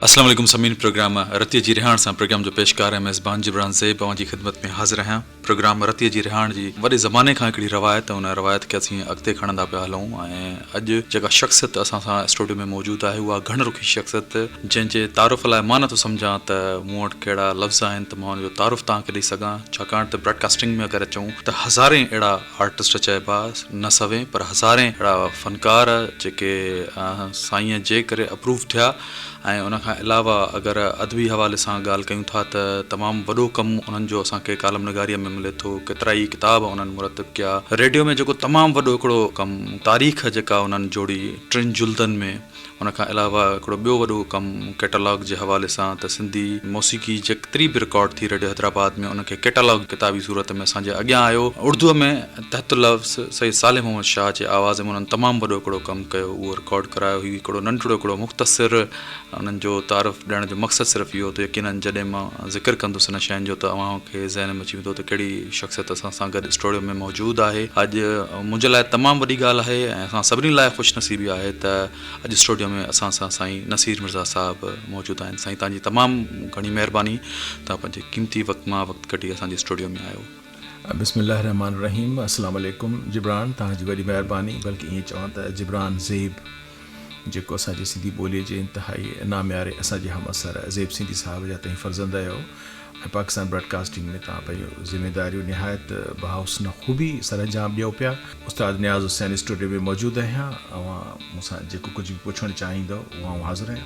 اسلام عليڪم سامعين پروگرام رتيء جي رهاڻ سان پروگرام جو پيشڪار ۽ ميزبان جبران زيب اوهان جي خدمت ۾ حاضر آهيان پروگرام رتيء جي رهاڻ جي وڏي زماني کان هڪڙي روايت ان روايت کي اسين اڳتي کڻندا پيا هلون ۽ اڄ جيڪا شخصيت اسان سان اسٽوڊيو ۾ موجود آهي اها گهڻ رخي شخصيت جنهن جي تعارف لاء مان نٿو سمجهان ته مون وٽ ڪهڙا لفظ آهن ته مان ان جو تعارف توهان کي ڏئي سگهان ڇاڪاڻ ته براڊڪاسٽنگ ۾ اگر اچون ته هزارين اهڙا آرٽسٽ چئبا نه سوين پر هزارين اهڙا فنڪار جيڪي سائينء جي ڪري اپروو ٿيا ۽ ان کان علاوه اگر ادبي حوالي سان ڳالهه ڪيون ٿا ته تمام وڏو ڪم انهن جو اسان کي ڪالم نگاريء ۾ ملي ٿو ڪيترائي ڪتاب انهن مرتب ڪيا ريڊيو ۾ جيڪو تمام وڏو هڪڙو ڪم تاريخ جيڪا انهن جوڙي ٽن جلدن ۾ ان کان علاوه هڪڙو ٻيو وڏو ڪم ڪيٽالاگ جي حوالي سان ته سنڌي موسيقي جيتري به رڪارڊ ٿي ريڊيو حيدرآباد ۾ ان کي ڪيٽالاگ ڪتابي صورت ۾ اسان جي اڳيان آيو. اردوء ۾ تحت اللفظ سيد صالح محمد شاهه جي آواز ۾ انهن تمام وڏو هڪڙو ڪم ڪيو اهو رڪارڊ ڪرايو. هي هڪڙو ننڍڙو هڪڙو مختصر انهن جو تعارف ڏيڻ جو مقصد صرف اهو ته يقينن جڏهن مان ذڪر ڪندس انهن شين جو ته اوهان کي ذهن ۾ اچي ويندو ته ڪهڙي شخصيت اسان سان گڏ اسٽوڊيو ۾ موجود آهي. اڄ منهنجي لاء تمام وڏي ڳالهه آهي ۽ اسان سڀني لاء خوش نصيبي آهي ته اڄ اسٽوڊيو ۾ اسان سان سائين نصير مرزا صاحب موجود آهن. سائين توهان جي تمام گهڻي مهرباني توهان پنهنجي قيمتي وقت مان وقت ڪڍي اسان جي اسٽوڊيو ۾ آيو. بسم الله الرحمٰن الرحيم السلام عليڪم جبران توهان جي وڏي مهرباني بلڪه ائين چوان ته جبران زيب جيڪو اسان جي سنڌي ٻوليء جي انتهائي نامياري اسان جي همعصر زيب سنڌي صاحب جا توهين فرزند آهيو ۽ پاڪستان براڊڪاسٽنگ ۾ توهان پنهنجون ذميداريون نهايت بحسن خوبي سرانجام ڏيو پيا. استاد نياز حسين اسٽوڊيو ۾ موجود آهيان اوهان مون سان جيڪو ڪجهه به پڇڻ چاهيندؤ اهو آئون حاضر آهيان.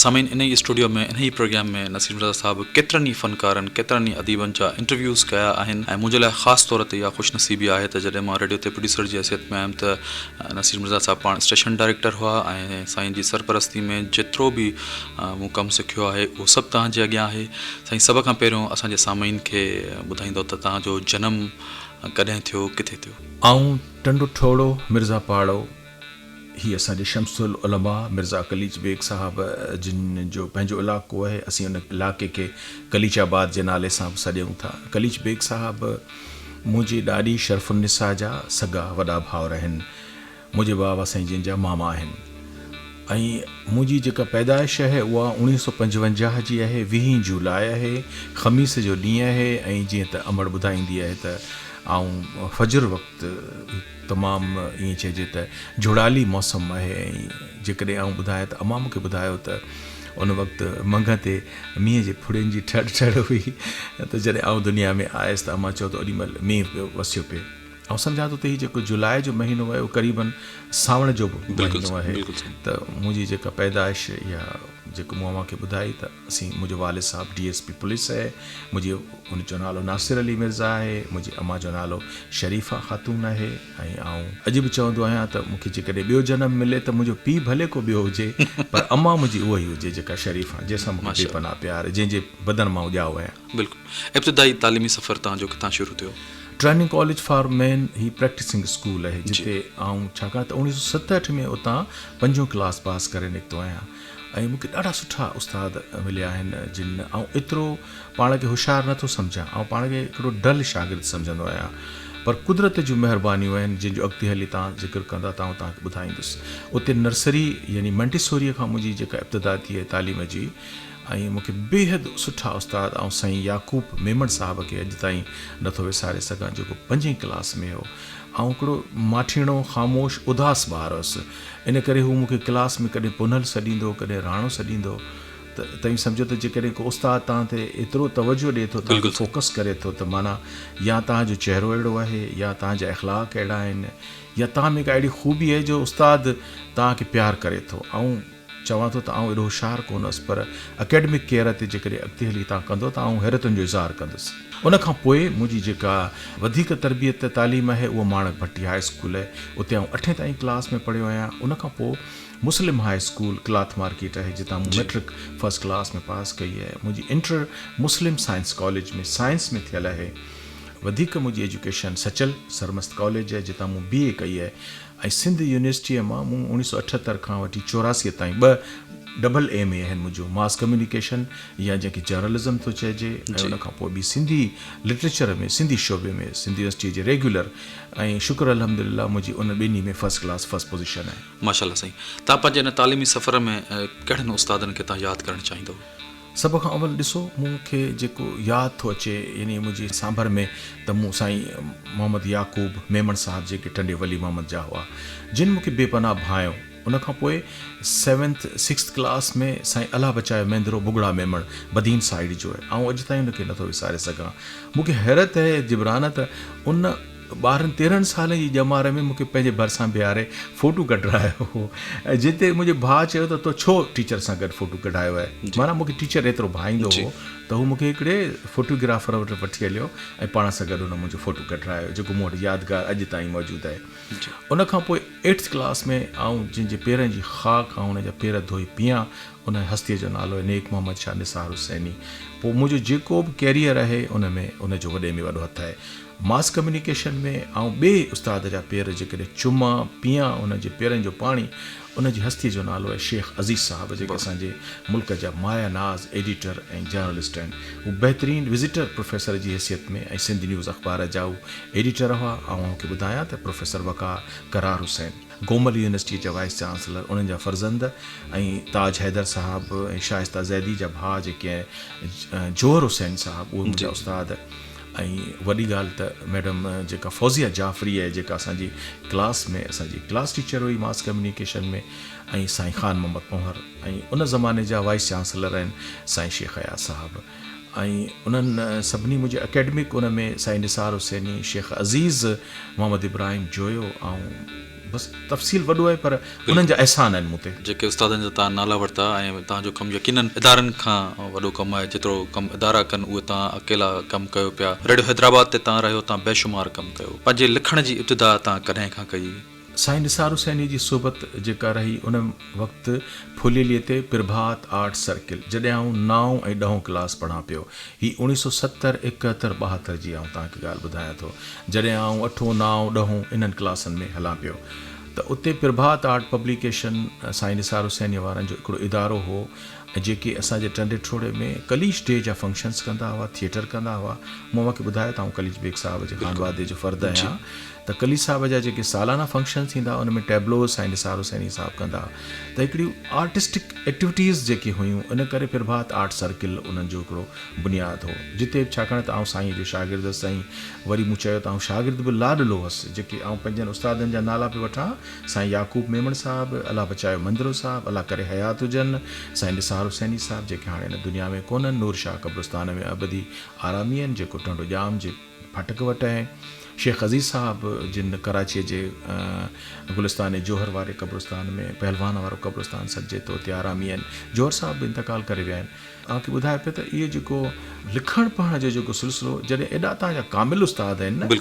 سامعين انهي اسٽوڊيو ۾ انهي پروگرام ۾ نصير مرزا صاحب ڪيترن ئي فنڪارن ڪيترن ئي اديبن جا انٽرويوز ڪيا آهن ۽ منهنجي لاء خاص طور تي اها خوش نصيبي آهي ته جڏهن مان ريڊيو تي پروڊيوسر جي حيثيت ۾ آيم ته نصير مرزا صاحب پاڻ اسٽيشن ڊائريڪٽر هئا ۽ سائين جي سرپرستي ۾ جيترو به مون ڪم سکيو آهي اهو سڀ توهان جي اڳيان آهي. سائين سڀ کان پهريون اسان جي سامعين کي ٻڌائيندو ته توهان جو جنم ڪڏهن ٿيو ڪٿي ٿيو؟ آئون ٽنڊو ٺوڙهو مرزا پاڙو هي اسان جي شمس العلماء مرزا قليچ بيگ صاحب جن جو پنهنجو علائقو آهي اسين ان علائقي کي قليچ آباد جي نالي سان به سڏيون ٿا قليچ بيگ صاحب منهنجي ڏاڏي شرف النساء جا سڳا وڏا ڀائر آهن. منهنجي بابا سائين جن جا ماما آهن ۽ منهنجي جيڪا پيدائش آهي اها اوڻيهه سو پنجونجاهه جي آهي ويهين جولاء آهي خميس جو ڏينهن آهي ۽ جيئن ته امڙ ٻڌائيندي آهي ته آئون فجر وقت تمام ائين چئجي ته جهڙالي موسم آهي ۽ جيڪڏهن آئون ٻڌايان ته امان مونکي ٻڌايو ته ان وقت منگهه تي مينهن جي ڦڙين جي ٺڙ ٺڙ هئي ته جڏهن آئون دنيا ۾ آيس ته امان چيو ته اوڏي مهل مينهن پيو وسيو پئي. آئون سمجهان ٿو ته هي جيڪو جولاء جو مهينو آهي اهو قريبن سانوڻ جو به مهينو آهي ته منهنجي جيڪا پيدائش يا جيڪو مون اوهان کي ٻڌائي ته اسين منهنجو والد صاحب ڊي ايس پي پوليس آهي منهنجي ان جو نالو ناصر علي مرزا آهي منهنجي امان جو نالو شريفه خاتون آهي ۽ آئون اڄ به چوندو آهيان ته مون کي جيڪڏهن ٻيو جنم ملي ته منهنجو پيء ڀلي ڪو ٻيو هجي پر امان منهنجي اها ئي هجي جيڪا شريفه جنهن سان مون کي بي پناهه پيار جنهن جي بدن مان آئون ڄائو آهيان. بلڪل ابتدائي تعليمي سفر توهان جو ڪٿان شروع ٿيو؟ Training college for men he practising school آهي جتي آئون ڇاڪاڻ ته اوڻيهه سو ستهٺ ۾ اتان پنجون ڪلاس پاس ڪري نڪتو آهيان ۽ مون کي ڏاڍا سٺا استاد مليا آهن جن آئون ايترو پاڻ کي هوشيار نٿو سمجهان آئون پاڻ کي هڪڙو ڊل شاگرد سمجهندو آهيان پر قدرت جون مهربانيون آهن جن جو اڳتي هلي توهان ذڪر ڪندا ته آئون توهان کي ٻڌائيندس اتي نرسري يعني منٽيسوريء کان منهنجي جيڪا ابتدا ٿي آهي تعليم جي ۽ مون کي بيحد سٺا استاد آئون سائين يعقوب ميمڻ صاحب کي اڄ تائين نٿو وساري سگهان جيڪو پنجين ڪلاس ۾ هو. آئون هڪڙو ماٺيڻو، خاموش، اداس ٻار هوس. ان ڪري هو مون کي ڪلاس ۾ ڪڏهن پنهل سڏيندو هو، ڪڏهن راڻو سڏيندو هو ته توهين سمجهو ته جيڪڏهن ڪو استاد توهان تي ايترو توجهه ڏئي ٿو، توهان کي فوڪس ڪري ٿو ته معنيٰ يا توهان جو چهرو اهڙو آهي يا توهان جا اخلاق اهڙا آهن يا توهان ۾ ڪا اهڙي خوبي آهي جو استاد توهان کي پيار ڪري ٿو. آئون. چوان ٿو ته آئون ايڏو هوشيار ڪونه هوس پر اڪيڊمڪ ڪيئر تي جيڪڏهن اڳتي هلي توهان ڪندو ته آئون حيرتن جو اظهار ڪندس. ان کان پوء منهنجي جيڪا وڌيڪ تربيت تعليم آهي اها ماڻڪ ڀٽي هاء اسڪول آهي اتي آئون اٺين تائين ڪلاس ۾ پڙهيو آهيان ان کان پوء مسلم هاء اسڪول ڪلاٿ مارڪيٽ آهي جتان مون مئٽرڪ فرسٽ ڪلاس ۾ پاس ڪئي آهي منهنجي انٽر مسلم سائنس ڪاليج ۾ سائنس ۾ ٿيل آهي وڌيڪ منهنجي ايجوڪيشن سچل سرمست ڪاليج آهي جتان مون بي اي ڪئي آهي ۽ سنڌ يونيورسٽيء مان مون اوڻيهه سو اٺهتر کان وٺي چوراسيء تائين ٻه ڊبل ايم اي آهن منهنجو ماس ڪميونيڪيشن يا جنهن کي جرنلزم ٿو چئجي ۽ ان کان پوء ٻي سنڌي لٽريچر ۾ سنڌي شعبي ۾ سنڌ يونيورسٽيء جي ريگيولر ۽ شڪر الحمدلله منهنجي ان ٻنهي ۾ فرسٽ ڪلاس فرسٽ پوزيشن آهي. ماشاءالله سائين توهان پنهنجي ان تعليمي سفر ۾ ڪهڙن استادن کي توهان ياد ڪرڻ چاهيندو؟ سڀ کان اول ڏسو مون کي جيڪو ياد ٿو اچي يعني منهنجي سانڀر ۾ ته مون سائين محمد يعقوب ميمڻ صاحب جيڪي ٽنڊي ولي محمد جا هئا جن مون کي بي پناهه ڀانئيو ان کان پوء سيونٿ سڪسٿ ڪلاس ۾ سائين الله بچايو مينڌرو بگڙا ميمڻ بدين سائيڊ جو آهي آئون اڄ تائين ان کي نٿو وساري سگهان مون کي حيرت آهي جبران ته ان ٻارهن تيرهن سالن جي ڄمار ۾ مون کي پنهنجي ڀرسان بيهاري فوٽو ڪڍرايو هو ۽ جنهن تي منهنجي ڀاء چيو ته تو ڇو ٽيچر سان گڏ فوٽو ڪڍايو آهي معنيٰ مون کي ٽيچر ايترو ڀائيندو هو ته هو مون کي هڪڙي فوٽوگرافر وٽ وٺي هليو ۽ پاڻ سان گڏ هن منهنجو فوٽو ڪڍرايو جيڪو مون وٽ يادگار اڄ تائين موجود آهي ان کان پوء ايٽٿ ڪلاس ۾ آئون جنهن جي پيرن جي خاڪ آئون ان جا پير ڌوئي پيان ان هستيء جو نالو آهي نيڪ محمد شاهه نثار حسيني پوء منهنجو جيڪو به ڪيريئر آهي ان ۾ ان جو وڏي ۾ وڏو هٿ آهي ماس ڪميونيڪيشن ۾ آئون ٻئي استاد جا پير جيڪڏهن چمان، پيان ان جي پيرن جو پاڻي، ان جي هستيء جو نالو آهي شيخ عزيز صاحب جيڪي اسان جي ملڪ جا مايه ناز ايڊيٽر ۽ جرنلسٽ آهن. هو بهترين وزيٽر پروفيسر جي حيثيت ۾ ۽ سنڌ نيوز اخبار جا هو ايڊيٽر هئا. آئون اوهان کي ٻڌايان ته پروفيسر وقار قرار حسين، گومل يونيورسٽيء جا وائيس چانسلر، انهن جا فرزند ۽ تاج حيدر صاحب ۽ شائسته زيدي جا ڀاء جيڪي آهن جوهر حسين صاحب اهي منهنجا استاد ۽ وڏي ڳالهه ته ميڊم جيڪا فوزيه جعفري آهي جيڪا اسان جي ڪلاس ۾ اسان جي ڪلاس ٽيچر هئي ماس ڪميونيڪيشن ۾ ۽ سائين خان محمد پنهور ۽ ان زماني جا وائيس چانسلر آهن سائين شيخ اياز صاحب ۽ انهن سڀني منهنجي اڪيڊمڪ ان ۾ سائين نثار حسيني شيخ عزيز محمد ابراهيم جويو ۽ بس تفصيل وڏو آهي پر انهن جا احسان آهن مون تي. جيڪي استادن جا توهان نالا ورتا ۽ توهان جو ڪم يقينن ادارن کان وڏو ڪم آهي جيترو ڪم ادارا ڪن اهي توهان اڪيلا ڪم ڪيو پيا ريڊيو حيدرآباد تي توهان رهيو توهان بيشمار ڪم ڪيو پنهنجي لکڻ جي ابتدا توهان ڪڏهن کان ڪئي؟ سائين نثار حسيني جي صحبت جيڪا رهي ان وقت ڦليلي تي پرڀات آرٽس سرڪل جڏهن آئون نائون ۽ ڏهون ڪلاس پڙهان پيو هي اوڻيهه سو ستر، ايڪهتر، ٻاهتر جي آئون توهان کي ڳالهه ٻڌايان ٿو جڏهن آئون اٺون، نائون، ڏهون انهن ڪلاسن ۾ هلان پيو ته اتي پرڀات آرٽ پبليڪيشن سائين نثار حسينيء وارن جو هڪڙو ادارو هو ۽ جيڪي اسان جي ٽنڊي ٺوڙهي ۾ قليچ ڊي جا فنڪشنس ڪندا هئا، ٿيئٽر ڪندا هئا. مون اوهان کي ٻڌايو ته آئون قليچ بيگ صاحب جي خانوادي جو فرد آهيان ته قليچ صاحب جا جيڪي سالانه فنڪشنس ٿيندا هئا ان ۾ ٽيبلوز سائين نثار حسيني صاحب ڪندا هئا ته هڪڙيون آرٽسٽڪ ايڪٽيوٽيز جيڪي هيون ان ڪري پرڀات آرٽ سرڪل انهن جو هڪڙو بنياد هو جتي به ڇاڪاڻ ته آئون سائينء جو شاگرد هئس ۽ وري مون چيو ته آئون شاگرد به لاڏلو هئس جيڪي آئون پنهنجن استادن جا نالا پيو وٺان سائين يعقوب ميمڻ صاحب، الله بچايو مندرو صاحب، الله ڪري حيات هجن، سائين نثار حسيني صاحب جيڪي هاڻي هن دنيا ۾ ڪونهن، نور شاهه قبرستان ۾ ابدي آرامي آهن جيڪو ٽنڊو ڄام جي ڦاٽڪ وٽ آهي، شيخ عزيز صاحب جن ڪراچيء جي گلستان جوهر واري قبرستان ۾ پهلوان وارو قبرستان سڏجي ٿو اتي آرامي آهن، جوهر صاحب به انتقال ڪري ويا آهن. اوهان کي ٻڌايو پيو ته اهو جيڪو لکڻ پڙهڻ جو جيڪو سلسلو جڏهن ايڏا توهان جا ڪامل استاد آهن نه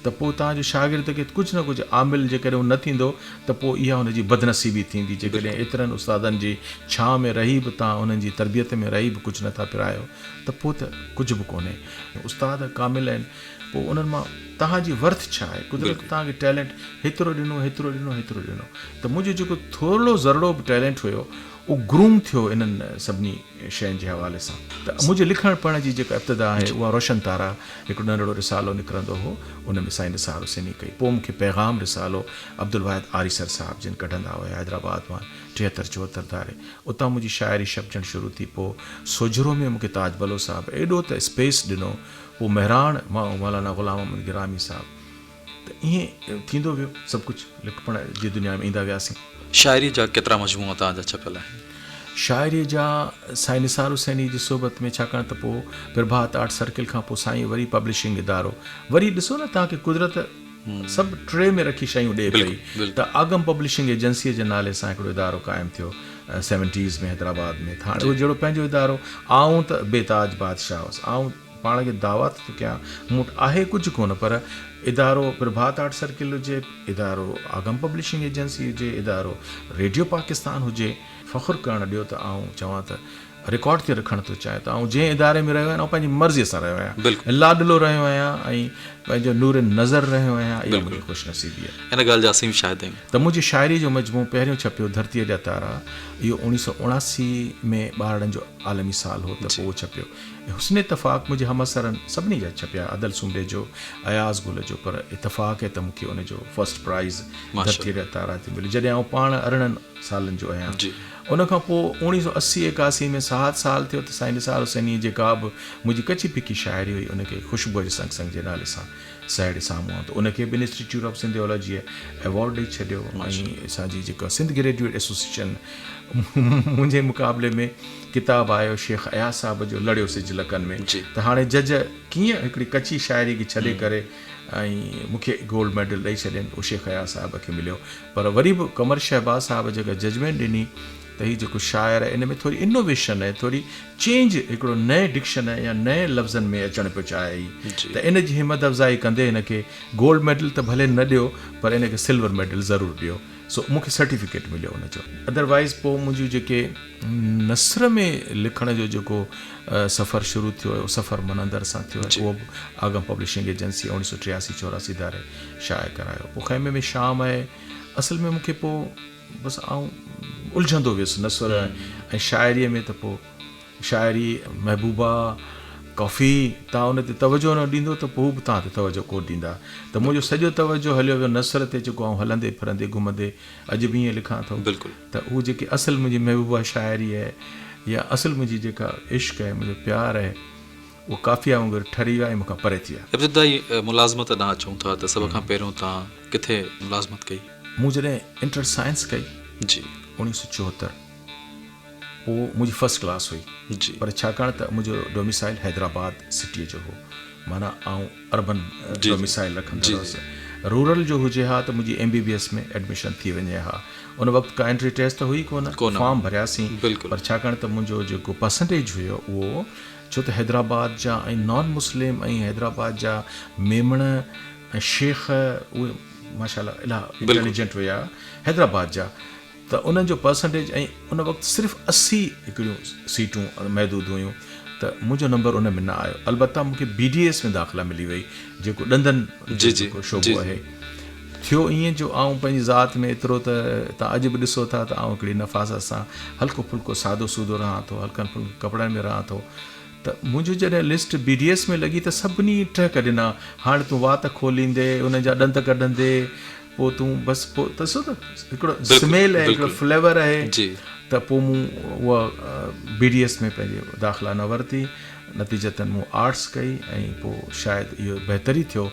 ته پوء توهان جو شاگرد کي ڪجهه نه ڪجهه عامل جيڪڏهن هو نه ٿيندو ته پوء اها هن جي بدنصيبي ٿيندي جيڪڏهن ايترن استادن جي ڇانو ۾ رهي به توهان انهن جي تربيت ۾ رهي به ڪجهه نه ٿا پرايو ته پوء ته ڪجهه به ڪونهي استاد ڪامل آهن پوء انهن مان توهان جي ورٿ ڇا آهي قدرت توهان کي ٽيلنٽ هيترو ڏنو هيترو ڏنو هيترو ڏنو ته منهنجو جيڪو ٿورڙو ذرڙو به ٽيلنٽ هيو اهو گروم ٿيو انهن سڀني شين جي حوالي سان ته منهنجي لکڻ پڙهڻ جي جيڪا ابتدا آهي اها روشن تارا هڪڙو ننڍڙو رسالو نڪرندو هو ان ۾ سائين نثار حسيني ڪئي پوء مون کي پيغام رسالو عبدالواحد آريسر صاحب جن ڪڍندا هيا حيدرآباد مان ٽيهتر چوهتر ڌاري اتان منهنجي شاعري ڇپجڻ شروع ٿي پوء سوجهرو ۾ مون کي تاج بلوچ صاحب ايڏو ته اسپيس ڏنو پوء مهراڻ مان مولانا غلام محمد گرامي صاحب ته ائين ٿيندو ويو سڀ ڪجهه لکپڙهه جي دنيا ۾ ايندا وياسين. شاعريء جا ڪيترا مجموعا توهان جا ڇپيل آهن؟ شاعريء جا سائين نثار حسينيء جي صحبت ۾ ڇاڪاڻ ته پوء پرڀات آرٽ سرڪل کان پوء سائين وري پبلشنگ ادارو وري ڏسو نه توهان کي قدرت سڀ ٽري ۾ رکي شيون ڏئي پئي ته آگم پبلشنگ ايجنسيء جي نالي سان هڪڙو ادارو قائم ٿيو سيونٽيز ۾ حيدرآباد ۾ ته هاڻي اهو جهڙو پنهنجو ادارو آئون ته بي تاج بادشاهه هوس آئون پاڻ کي دعويٰ ته ٿو ڪيان، مون وٽ آهي ڪجهه ڪونه پر ادارو پرڀات آرٽ سرڪل هجي، ادارو آگم پبلشنگ ايجنسي هجي، ادارو ريڊيو پاڪستان هجي، فخر ڪرڻ ڏيو ته آئون چوان ته رڪارڊ تي رکڻ ٿو چاهيان ته آئون جنهن اداري ۾ رهيو آهيان آئون پنهنجي مرضي سان رهيو آهيان لاڏلو رهيو آهيان ۽ پنهنجو نور نظر رهيو آهيان اها منهنجي خوش نصيبي آهي. ان ڳالهه جا اسين به شاهد آهيون. ته منهنجي شاعري جو مجموعو پهريون ڇپيو ڌرتيء جا تارا اهو اوڻيهه سؤ اوڻاسي ۾ ٻارڙن جو عالمي سال هو ته پوء اهو ڇپيو ۽ حسن اتفاق منهنجي همعصرن سڀني جا ڇپيا ادل سومري جو، اياز گل جو پر اتفاق آهي ته مون کي ان جو فرسٽ پرائيز ڌرتيء جا تارا تي مليو جڏهن آئون پاڻ 18 سالن جو آهيان. ان کان پوء اوڻيهه سؤ اسي ايڪاسي ۾ ساهت سال ٿيو ته سائين نثار حسينيء جيڪا به منهنجي ڪچي ڦڪي شاعري هئي ان کي خوشبوء جي سنگ سنگ جي نالي سان سهيڙي سامهون آندو. ان کي به انسٽيٽيوٽ آف سنڌيالاجيء ايوارڊ ڏئي ڇڏيو ۽ اسان جي جيڪا سنڌ گريجوئيٽ ايسوسيئيشن منهنجي مقابلي ۾ ڪتاب آيو شيخ اياز صاحب جو لڙيو سج لڪن ۾ ته هاڻي جج ڪيئن هڪڙي ڪچي شاعري کي ڇڏي ڪري ۽ مون کي گولڊ ميڊل ڏئي ڇڏين اهو شيخ اياز صاحب کي مليو پر وري به قمر شهباز صاحب جيڪا ججمينٽ ڏني ته هي جيڪو شاعر آهي ان ۾ ٿوري انوويشن آهي ٿوري چينج هڪڙو نئين ڊڪشن يا نئين لفظن ۾ اچڻ پيو چاهي هي ته ان جي همت افزائي ڪندي هن کي گولڊ ميڊل ته ڀلي نه ڏيو پر ان کي سلور ميڊل ضرور ڏيو سو مون کي سرٽيفڪيٽ مليو ان جو. ادروائيز پوء منهنجون جيڪي نثر ۾ لکڻ جو جيڪو سفر شروع ٿيو اهو سفر منندر سان ٿيو ۽ اهو به آگم پبلشنگ ايجنسي اوڻيهه سو ٽياسي چوراسي ڌاري شايع ڪرايو. پوء خيمي ۾ شام آهي. اصل ۾ مون کي پوء بس آئون الجهندو ويس نثر ۽ شاعريء ۾ ته پوء شاعري، محبوبا، ڪافي، توهان ان تي توجهه نه ڏيندو ته پوء هو به توهان تي توجهه ڪونه ڏيندا ته منهنجو سڄو توجهه هليو ويو نثر تي جيڪو آئون هلندي ڦرندي گهمندي اڄ به ائين لکان ٿو ته هو جيڪي اصل منهنجي محبوبا شاعري آهي يا اصل منهنجي جيڪا عشق آهي منهنجو پيار آهي اهو قافيه وانگر ٺري ويا ۽ مون کان پري ٿي ويا. ابتدائي ملازمت ڏانهن اچون ٿا ته سڀ کان پهريون توهان ڪٿي ملازمت ڪئي؟ مون جڏهن انٽر سائنس ڪئي جي. 1974 پوء منهنجي فرسٽ ڪلاس هئي پر ڇاڪاڻ ته منهنجو ڊوميسائل حيدرآباد سٽيء جو هو معنيٰ آئون اربن ڊوميسائل رکندڙ هوس رورل جو هجي ها ته منهنجي M B B S ۾ admission ٿي وڃي ها ان وقت ڪا انٽري ٽيسٽ ته هئي ڪونه فارم ڀرياسين پر ڇاڪاڻ ته منهنجو جيڪو پرسنٽيج هيو اهو ڇو ته حيدرآباد جا ۽ نان مسلم ۽ حيدرآباد جا ميمڻ ۽ شيخ اهي ماشاء الله الاهي انٽيليجنٽ هيا حيدرآباد جا ته انهن جو پرسنٽيج ۽ ان وقت صرف 80 هڪڙيون سيٽون محدود هيون ته منهنجو نمبر ان ۾ نه آيو البته مون کي بي ڊي ايس ۾ داخلا ملي وئي جيڪو ڏندن جو جيڪو شعبو آهي ٿيو ائين جو آئون پنهنجي ذات ۾ ايترو ته تان اڄ به ڏسو ٿا ته آئون هڪڙي نفاست سان هلڪو ڦلڪو سادو سودو رهان ٿو هلڪن ڦلڪن ڪپڙن ۾ رهان ٿو ته منهنجو جڏهن لسٽ بي ڊي ايس ۾ لڳي ته سڀني ٽهڪ ڏنا هاڻ تون وات کوليندي انهن جا ڏند ڪڍندي پوء تون بس پوء ڏسو ته هڪڙو سميل آهي هڪڙو فليور آهي ته پوء مون اها بي ڊي ايس ۾ پنهنجي داخلا نه ورتي نتيجتن مون آرٽس ڪئي ۽ پوء شايد اهو بهتر ئي ٿيو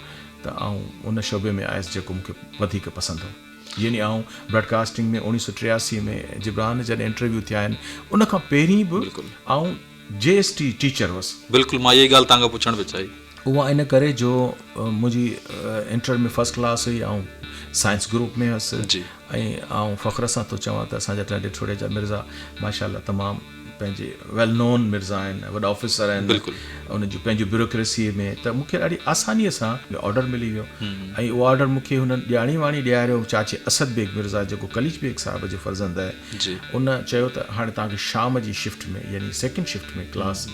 ته آئون ان شعبي ۾ آيس جيڪو مون کي وڌيڪ پسند هو يعني آئون براڊڪاسٽنگ ۾ 1983 ۾ جبران جڏهن انٽرويو ٿيا آهن ان کان پهرين به آئون جي ايس ٽي ٽيچر هوس. بلڪل مان اها ئي ڳالهه توهان کان پڇڻ پئي چاهي. اها ان ڪري جو منهنجي انٽر ۾ فرسٽ ڪلاس هئي آئون سائنس گروپ ۾ هئس ۽ آئون فخر سان ٿو چوان ته اسان جا ٽنڊي ٺوڙهي جا مرزا ماشاء الله تمام پنهنجي ويل نون مرزا آهن وڏا آفيسر آهن انهن جون پنهنجون بيوروڪريسي ۾ ته مون کي ڏاڍي آساني سان آرڊر ملي ويو ۽ اهو آرڊر مون کي هنن ڄاڻي واڻي ڏياريو چاچي اسد بيگ مرزا جيڪو قليچ بيگ صاحب جو فرزند آهي ان چيو ته هاڻي توهان کي شام جي شفٽ ۾ يعني سيڪنڊ شفٽ ۾ ڪلاس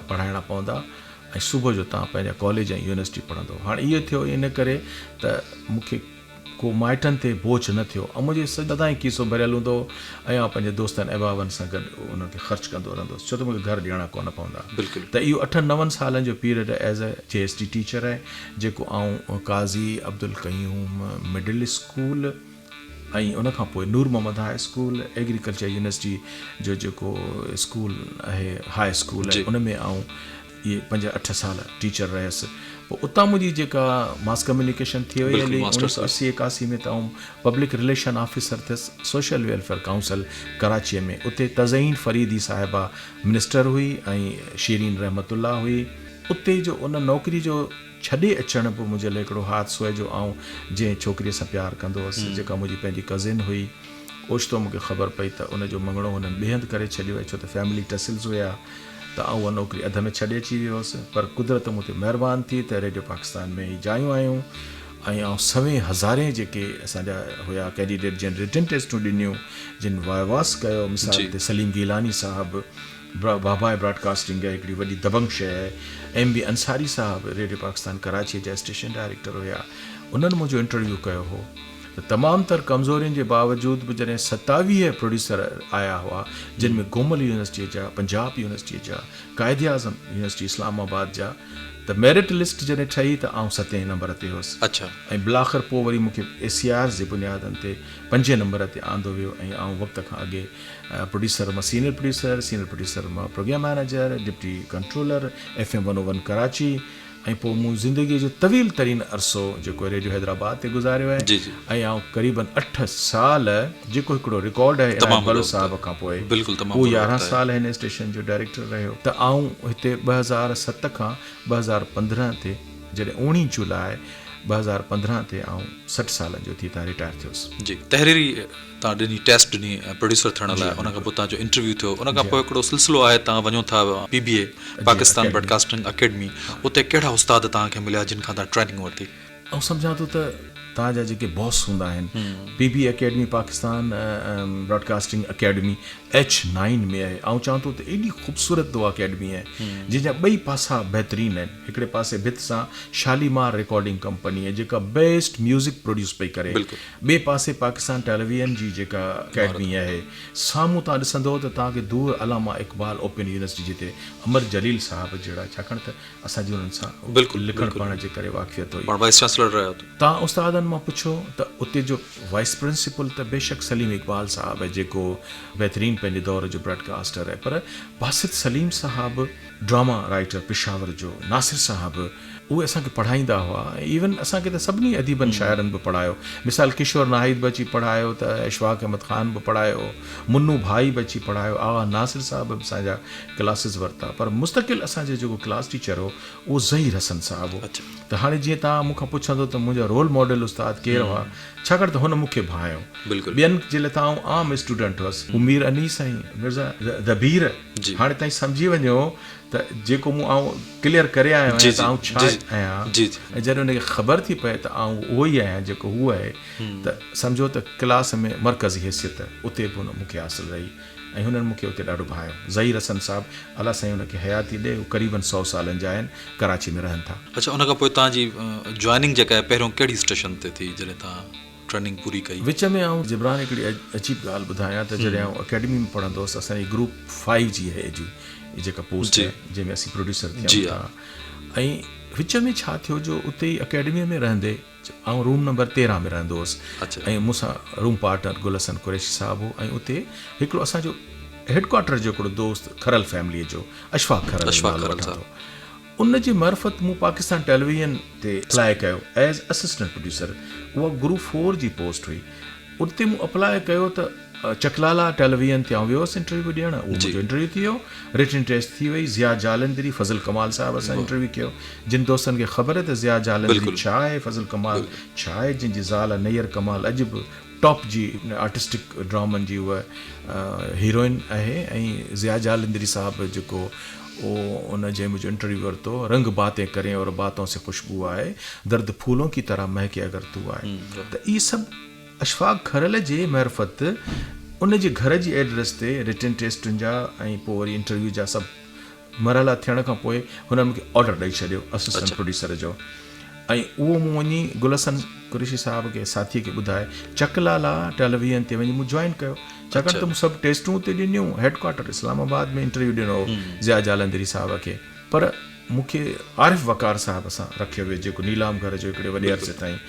پڙهائڻا پوندا ۽ صبح جو توهان پنهنجا ڪاليج ۽ يونيورسٽي پڙهندو. هاڻي اهو ٿيو ان ڪري ته مون کي ڪو مائٽن تي بوجهه نه ٿيو ۽ منهنجي سدائين کيسو ڀريل هوندو هو ۽ آئون پنهنجي دوستن احبابن سان گڏ انهن کي خرچ ڪندو رهندو هوس ڇو ته مون کي گهر ڏيڻا ڪونه پوندا ته اهو اٺن نون سالن جو period as a J S T teacher آهي جيڪو آئون قاضي عبدالقيوم مڊل اسڪول ۽ ان کان پوء Noor Muhammad high school, agriculture university جو جيڪو اسڪول آهي هاء اسڪول آهي ان ۾ آئون اهي پنج اٺ سال ٽيچر رهيس. پوء اتان منهنجي جيڪا ماس ڪميونيڪيشن ٿي وئي هلي اوڻيهه سؤ اسي ايڪاسي ۾ ته آئون پبلڪ رليشن آفيسر ٿيس سوشل ويلفيئر ڪائونسل ڪراچيء ۾ اتي تزئين فريدي صاحبه منسٽر هئي ۽ شيرين رحمت الله هئي. اتي جو ان نوڪري جو ڇڏي اچڻ به منهنجي لاء هڪڙو حادثو آهي جو آئون جنهن ڇوڪريء سان پيار ڪندو هوس، جيڪا منهنجي پنهنجي ڪزن هئي، اوچتو مون کي خبر پئي ته ان جو مڱڻو هنن ٻئي هنڌ ڪري ڇڏيو آهي، ڇو ته فيملي ٽسلز هيا ته آئون اها نوڪري اڌ ۾ ڇڏي اچي ويو هوس، پر قدرت مون تي مهربان ٿي ته ريڊيو پاڪستان ۾ هي جايون آيون ۽ آئون سوين هزارين جيڪي اسان جا هيا ڪينڊيڊيٽ جن رٽن ٽيسٽون ڏنيون، جن وائواس ڪيو، مثال تي سليم گيلاني صاحب. باباء براڊڪاسٽنگ آهي، هڪڙي وڏي دبنگ شيء آهي. ايم بي انصاري صاحب ريڊيو پاڪستان ڪراچيء جا اسٽيشن ڊائريڪٽر هيا، انهن منهنجو انٽرويو ڪيو هو ته تمام تر ڪمزورين جي باوجود به جڏهن 27 پروڊيوسر آيا هئا، جن ۾ گومل يونيورسٽيء جا، پنجاب يونيورسٽيء جا، قائداعظم يونيورسٽي اسلام آباد جا، ته ميرٽ لسٽ جڏهن ٺهي ته آئون ستين نمبر تي هيس ۽ بالاخر پوء وري مون کي اي سي آرز جي بنيادن تي پنجين نمبر تي آندو ويو ۽ آئون وقت کان اڳي پروڊيوسر مان سينئر پروڊيوسر، سينئر پروڊيوسر مان programme manager, deputy controller, F M one O one Karachi ۽ پوء مون زندگيء جو طويل ترين عرصو جيڪو ريڊيو حيدرآباد تي گذاريو آهي ۽ آئون قريبن 8 سال جيڪو هڪڙو رڪارڊ آهي عنايت بلوچ صاحب کان پوء اهو 11 سال هن اسٽيشن جو ڊائريڪٽر رهيو ته آئون هتي 2007 کان 2015 تي جڏهن اوڻيهه جولاء 2015 تي آئون 60 سالن جو ٿي هتان رٽائر ٿيس. جي تحريري تان ڏني ٽيسٽ ڏني پروڊيوسر ٿيڻ لاء ان کان پوء تان جو انٽرويو ٿيو ان کان پوء هڪڙو سلسلو آهي تان وڃو ٿا P B A Pakistan broadcasting academy اتي ڪهڙا استاد تان کي مليا جن کان تان ٽريننگ ورتي. آئون سمجهان ٿو ته تان جا جيڪي باس هوندا آهن P B A academy Pakistan broadcasting academy H nine ۾ آهي آئون چوان ٿو ته ايڏي خوبصورت اها اڪيڊمي آهي جنهن جا ٻئي پاسا بهترين آهن هڪڙي پاسي ڀت سان شاليمار رڪارڊنگ ڪمپني آهي جيڪا بيسٽ ميوزڪ پروڊيوس پئي ڪري ٻئي پاسي پاڪستان ٽيليويزن جي جيڪا اڪيڊمي آهي سامهون توهان ڏسندو ته توهان کي دور علامه اقبال اوپن يونيورسٽي جتي امر جليل صاحب جهڙا ڇاڪاڻ ته اسان جي انهن سان لکڻ پڙهڻ جي ڪري واقفيت هئي. پاڻ وائيس چانسلر رهيا اتي. توهان استادن مان پڇو ته اتي جو وائيس پرنسپل ته بيشڪ سليم اقبال صاحب آهي جيڪو بهترين پنهنجي دور جو براڊڪاسٽر آهي پر باسط سليم صاحب ڊراما رائيٽر پشاور جو ناصر صاحب اهي اسان کي پڙهائيندا هئا ۽ ايون اسان کي ته سڀني اديبن شاعرن به پڙهايو مثال ڪشور ناهيد به اچي پڙهايو ته اشفاق احمد خان به پڙهايو منو ڀائي به اچي پڙهايو آغا ناصر صاحب به اسان جا ڪلاسز ورتا پر مستقل اسان جو جيڪو ڪلاس ٽيچر هو اهو ظهير حسن صاحب هو ته هاڻي جيئن توهان مون کان پڇندو ته منهنجا رول ماڊل استاد ڪير هئا ڇاڪاڻ ته هن مون کي ڀانئيو ٻين جي لاء ته آئون عام اسٽوڊنٽ هئس هو مير انيس ۽ مرزا دبير هاڻي تائين سمجهي وڃو ته جيڪو مون آئون ڪليئر ڪري آيو آهيان ته آئون ڇا آهيان ۽ جڏهن ان کي خبر ٿي پئي ته آئون اهو ئي آهيان جيڪو هو آهي ته سمجهو ته ڪلاس ۾ مرڪزي حيثيت اتي به مون کي حاصل رهي ۽ هنن مون کي اتي ڏاڍو ڀانئيو. ظهير حسن صاحب الله سائين ان کي حياتي ڏي هو قريبن 100 سالن جا آهن ڪراچي ۾ رهن ٿا. اڇا ان کان پوء توهان جي جوائننگ جيڪا آهي پهريون ڪهڙي اسٽيشن تي ٿي جڏهن توهان ٽريننگ پوري ڪئي. وچ ۾ آئون جبران هڪڙي عجيب ڳالهه ٻڌايان ته جڏهن آئون اڪيڊمي ۾ پڙهندو هوس اسان جي گروپ فائيو جي هي جي جيڪا پوسٽ آهي جنهن ۾ اسين پروڊيوسر ٿيون ٿا ۽ وچ ۾ ڇا ٿيو جو اتي ئي اڪيڊمي ۾ رهندي آئون روم نمبر 13 ۾ رهندو هوس ۽ مون سان روم پارٽنر گل حسن قريشي صاحب هو ۽ اتي هڪڙو اسان جو هيڊ ڪوارٽر جو هڪڙو دوست کرل فيمليء جو اشفاق کرل جو نالو وٺان ٿو ان جي معرفت مون پاڪستان ٽيليويزن تي اپلاء ڪيو ايز اسسٽنٽ پروڊيوسر اها گروپ فور جي پوسٽ هئي اتي مون اپلاء ڪيو ته چڪلالا ٽيليويزن تي آئون ويو هوس انٽرويو ڏيڻ اهو منهنجو انٽرويو ٿي ويو رٽن ٽيسٽ ٿي وئي ضياء جالندري فضل ڪمال صاحب اسان انٽرويو ڪيو جن دوستن کي خبر ته ضياء جالندري ڇا آهي فضل ڪمال ڇا آهي جن جي زال نيئر ڪمال اڄ به ٽاپ جي آرٽسٽڪ ڊرامن جي هوء هيروئن آهي ۽ ضياء جالندري صاحب جيڪو اهو ان جنهن منهنجو انٽرويو ورتو رنگ باتين ڪرين اور باتون سي خوشبو آئي درد ڦولون ڪي طرح مهڪي اگر تو آئي ته اهي سڀ اشفاق کرل جي معرفت ان جي گهر جي ايڊريس تي رٽن ٽيسٽن جا ۽ پوء وري انٽرويو جا سڀ مرحلا ٿيڻ کان پوء هنن مون کي آرڊر ڏئي ڇڏيو اسسٽنٽ پروڊيوسر جو ۽ اهو مون وڃي گل حسن قريشي صاحب کي ساٿي کي ٻڌائي چڪ لالا ٽيليويزن تي وڃي مون جوائن ڪيو ڇاڪاڻ ته مون سڀ ٽيسٽون اتي ڏنيون هيڊ ڪوارٽر اسلام آباد ۾ انٽرويو ڏنو هو ضياء جالندري صاحب کي پر مون کي عارف وقار صاحب سان رکيو ويو جيڪو نيلام گهر جو هڪڙي وڏي عرصي تائين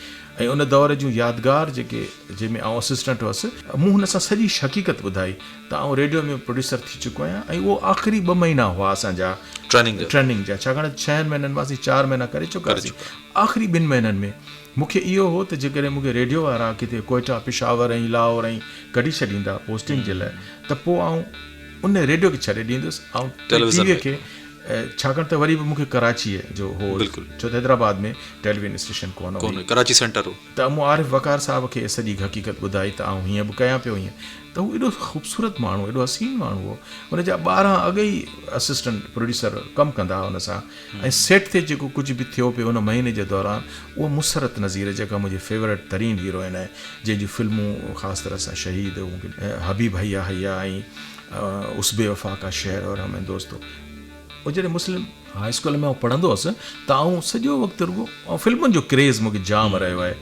۽ ان دور جون يادگار جيڪي جنهن ۾ آئون اسسٽنٽ هوس مون هن سان سڄي حقيقت ٻڌائي ته آئون ريڊيو ۾ پروڊيوسر ٿي چڪو آهيان ۽ اهو آخري ٻه مهينا هئا اسان جا ٽريننگ جا ڇاڪاڻ ته ڇهن مهينن مان اسين چار مهينا ڪري چڪا هئاسين آخري ٻن مهينن ۾ مون کي اهو هو ته جيڪڏهن مون کي ريڊيو وارا ڪٿي ڪوئيٽا پشاور ۽ لاهور ۽ ڪڍي ڇڏيندا پوسٽنگ جي لاء ته پوء آئون ان ريڊيو کي ڇڏي ڏيندس آئون ٽي وي کي ڇاڪاڻ ته وري به مون کي ڪراچيء جو هو ڇو ته حيدرآباد ۾ ٽيليويزن اسٽيشن ڪونه هئي. ڪراچي سينٽر هو. ته مون عارف وقار صاحب کي سڄي حقيقت ٻڌائي ته آئون هيئن به ڪيان پيو هيئن ته هو ايڏو خوبصورت ماڻهو ايڏو حسين ماڻهو هو هن جا 12 اڳ ئي اسسٽنٽ پروڊيوسر ڪم ڪندا هئا هن سان ۽ سيٽ تي جيڪو ڪجهه به ٿيو پيو ان مهيني جي دوران اهو مسرت نظير جيڪا منهنجي فيورٽ ترين هيروئن آهي جنهن جون فلمون خاص طرح سان شهيد حبيب حيا حيا ۽ اس بي وفا ڪا شهر اور هم هين دوستو. پوء جڏهن مسلم هاء اسڪول ۾ آئون پڙهندو هوس ته آئون سڄو وقت رڳو آئون فلمن جو ڪريز مون کي جام رهيو آهي.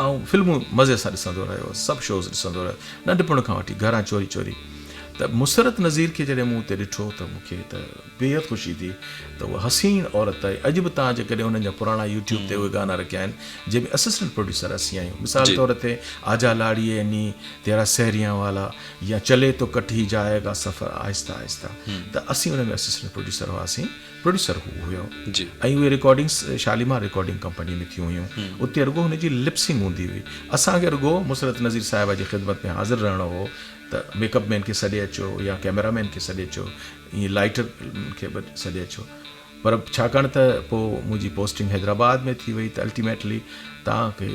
آئون فلمون مزي سان ڏسندو رهيو هوس، سڀ شوز ڏسندو رهيو ننڍپڻ کان وٺي گهران چوري چوري. ته مسرت نذير کي جڏهن مون اتي ڏٺو ته مون کي ته بيحد خوشي ٿي ته اها حسين عورت آهي. اڄ به توهان جيڪڏهن انهن جا پراڻا يوٽيوب تي اهي گانا رکيا آهن جنهن ۾ اسسٽنٽ پروڊيوسر اسين آهيون. مثال طور تي آجا لاڙيء ني تيرا سهريان والا يا چلي تو ڪٽ هي جائي گا سفر آهسته آهسته ته اسين ان ۾ اسسٽنٽ پروڊيوسر هئاسين. پروڊيوسر هو هيو ۽ اهي رڪارڊنگس شاليمار رڪارڊنگ ڪمپني ۾ ٿيون هيون. اتي رڳو هن جي لپسنگ هوندي هئي. اسان کي رڳو مسرت نذير صاحبه جي خدمت ۾ حاضر رهڻو هو ته ميڪ اپ مين کي سڏي اچو يا ڪئميرا مين کي سڏي اچو ائين لائٽر کي به سڏي اچو. پر ڇاڪاڻ ته پوء منهنجي پوسٽنگ حيدرآباد ۾ ٿي وئي ته الٽيميٽلي توهان کي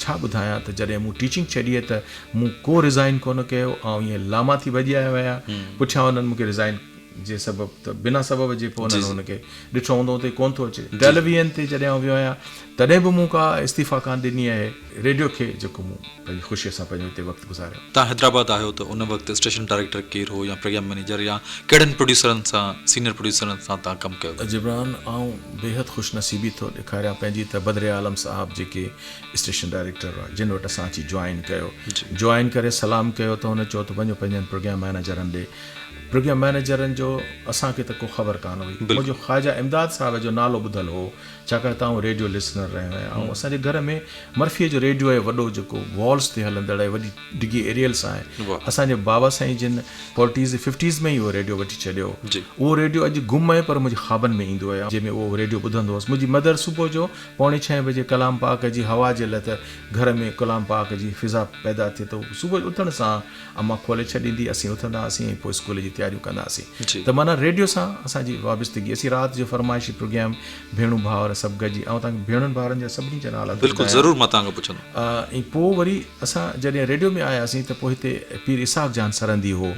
ڇا ٻڌايان ته جڏهن مون ٽيچنگ ڇڏي ته مون ڪو ريزائن ڪونه ڪيو آئون ائين لاما ٿي ڀڄي آيو آهيان پٺيان انهن مون کي ريزائن جي سبب ته بنا سبب جي پوء انهن ان کي ڏٺو هوندو ته ڪونه ٿو اچي ٽيليويزن تي جڏهن آئون ويو آهيان تڏهن به مون ڪا استعيفا ڪانه ڏني آهي ريڊيو کي جيڪو مون پنهنجي خوشيء سان پنهنجو اتي وقت گذاريو. توهان حيدرآباد آيو ته ان وقت اسٽيشن ڊائريڪٽر ڪير هو يا پروگرام مئنيجر يا ڪهڙن پروڊيوسرن سان سينيئر پروڊيوسرن سان توهان ڪم ڪيو؟ جبران، آئون بيحد خوش نصيبي ٿو ڏيکاريان پنهنجي ته بدر عالم صاحب جيڪي اسٽيشن ڊائريڪٽر هئا جن وٽ اسان اچي جوائن ڪيو جوائن ڪري سلام ڪيو ته هن چيو ته وڃو پنهنجن پروگرام مئنيجرن ڏي پروگرام مئنيجرن جو اسان کي ته ڪو خبر ڪانه هئي منهنجو خواجه امداد صاحب جو نالو ٻڌل هو ڇاڪاڻ ته آئون ريڊيو لسنر رهيو آهيان ۽ اسان جي گهر ۾ مرفيء جو ريڊيو آهي وڏو جيڪو والز تي هلندڙ آهي وڏي ڊگهي ايريل سان آهي اسان جي بابا سائين جن فورٽيز ففٽيز ۾ ئي اهو ريڊيو وٺي ڇڏيو هو اهو ريڊيو اڄ گم آهي پر منهنجي خوابن ۾ ايندو آهي جنهن ۾ اهو ريڊيو ٻڌندو هوس منهنجي مدر صبح جو پوڻي ڇهين بجي ڪلام پاڪ جي هوا جي لاء ته گهر ۾ ڪلام پاڪ جي فضا پيدا ٿئي ته صبح جو اٿڻ سان امان کولي ڇڏيندي، اسين اٿندا هئاسين ۽ پوء اسڪول جي تياريون ڪندا هئاسين ته معنيٰ ريڊيو سان اسان جي وابستگي، اسين رات جو فرمائشي پروگرام ڀيڻون ڀائر سڀ گڏجي، آئون توهان کي ڀيڻن ڀائرن جا سڀني جا نالا ٿو بلڪل ٻڌايان. ضرور مان توهان کان پڇندم. ۽ پوء وري اسان جڏهن ريڊيو ۾ آياسين ته پوء هتي پير اسحاق جان سرهندي هو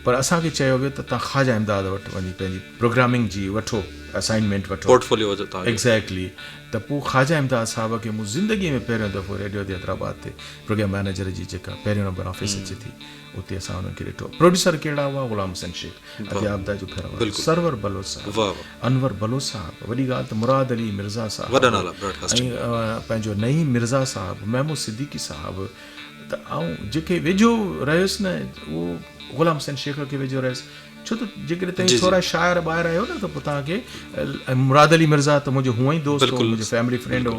پر اسان کي چيو ويو ته توهان خواجه امداد وٽ وڃي پنهنجي پروگرامنگ جي وٺو اسائنمينٽ وٺو. پورٽفوليو توهان جو. ايگزيڪٽلي ته پوء خواجه امداد صاحب کي مون زندگي ۾ پهريون دفعو ريڊيو حيدرآباد تي پروگرام مئنيجر جي جيڪا پهريون نمبر آفيس اچي ٿي اتي اسان انهن کي ڏٺو پروڊيوسر ڪهڙا هئا غلام حسين شيخ ادي عابده جو گهر وارو سرور بلوچ صاحب انور بلوچ صاحب وڏي ڳالهه ته مراد علي مرزا صاحب ۽ پنهنجو نعيم مرزا صاحب محمود صديقي صاحب ته آئون جيڪي ويجهو رهيس نه اهو غلام حسين شيخ کي ويجهو رهيس ڇو ته جيڪڏهن توهين ٿورا شاعر ٻاهر آهيو نه ته پوء توهان کي مراد علي مرزا ته منهنجو هونئن ئي دوست هو منهنجو فيملي فرينڊ هو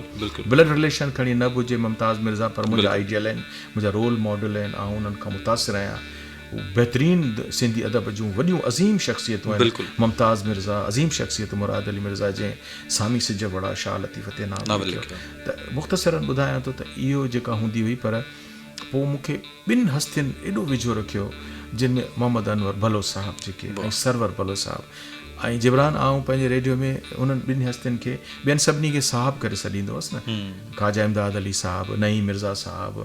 بلڊ رليشن کڻي نه به هجي ممتاز مرزا پر منهنجا آئيڊيل آهن منهنجا رول ماڊل آهن آئون انهن کان متاثر آهيان هو بهترين سنڌي ادب جون وڏيون عظيم شخصيتون آهن ممتاز مرزا عظيم شخصيت مراد علي مرزا جنهن سامي سج وڙا شاهه لطيف تي ناول لکيو ته مختصرا ٻڌايان ٿو ته اهو جيڪا هوندي هئي پر پوء مون کي ٻن هستين ايڏو ويجهو رکيو جن ۾ محمد انور بلوچ صاحب جيڪي ۽ سرور بلوچ صاحب ۽ جبران آئون پنهنجي ريڊيو ۾ انهن ٻن هستين کي ٻين سڀني کي صاحب ڪري سڏيندو هوس نه خواجه امداد علي صاحب نعيم مرزا صاحب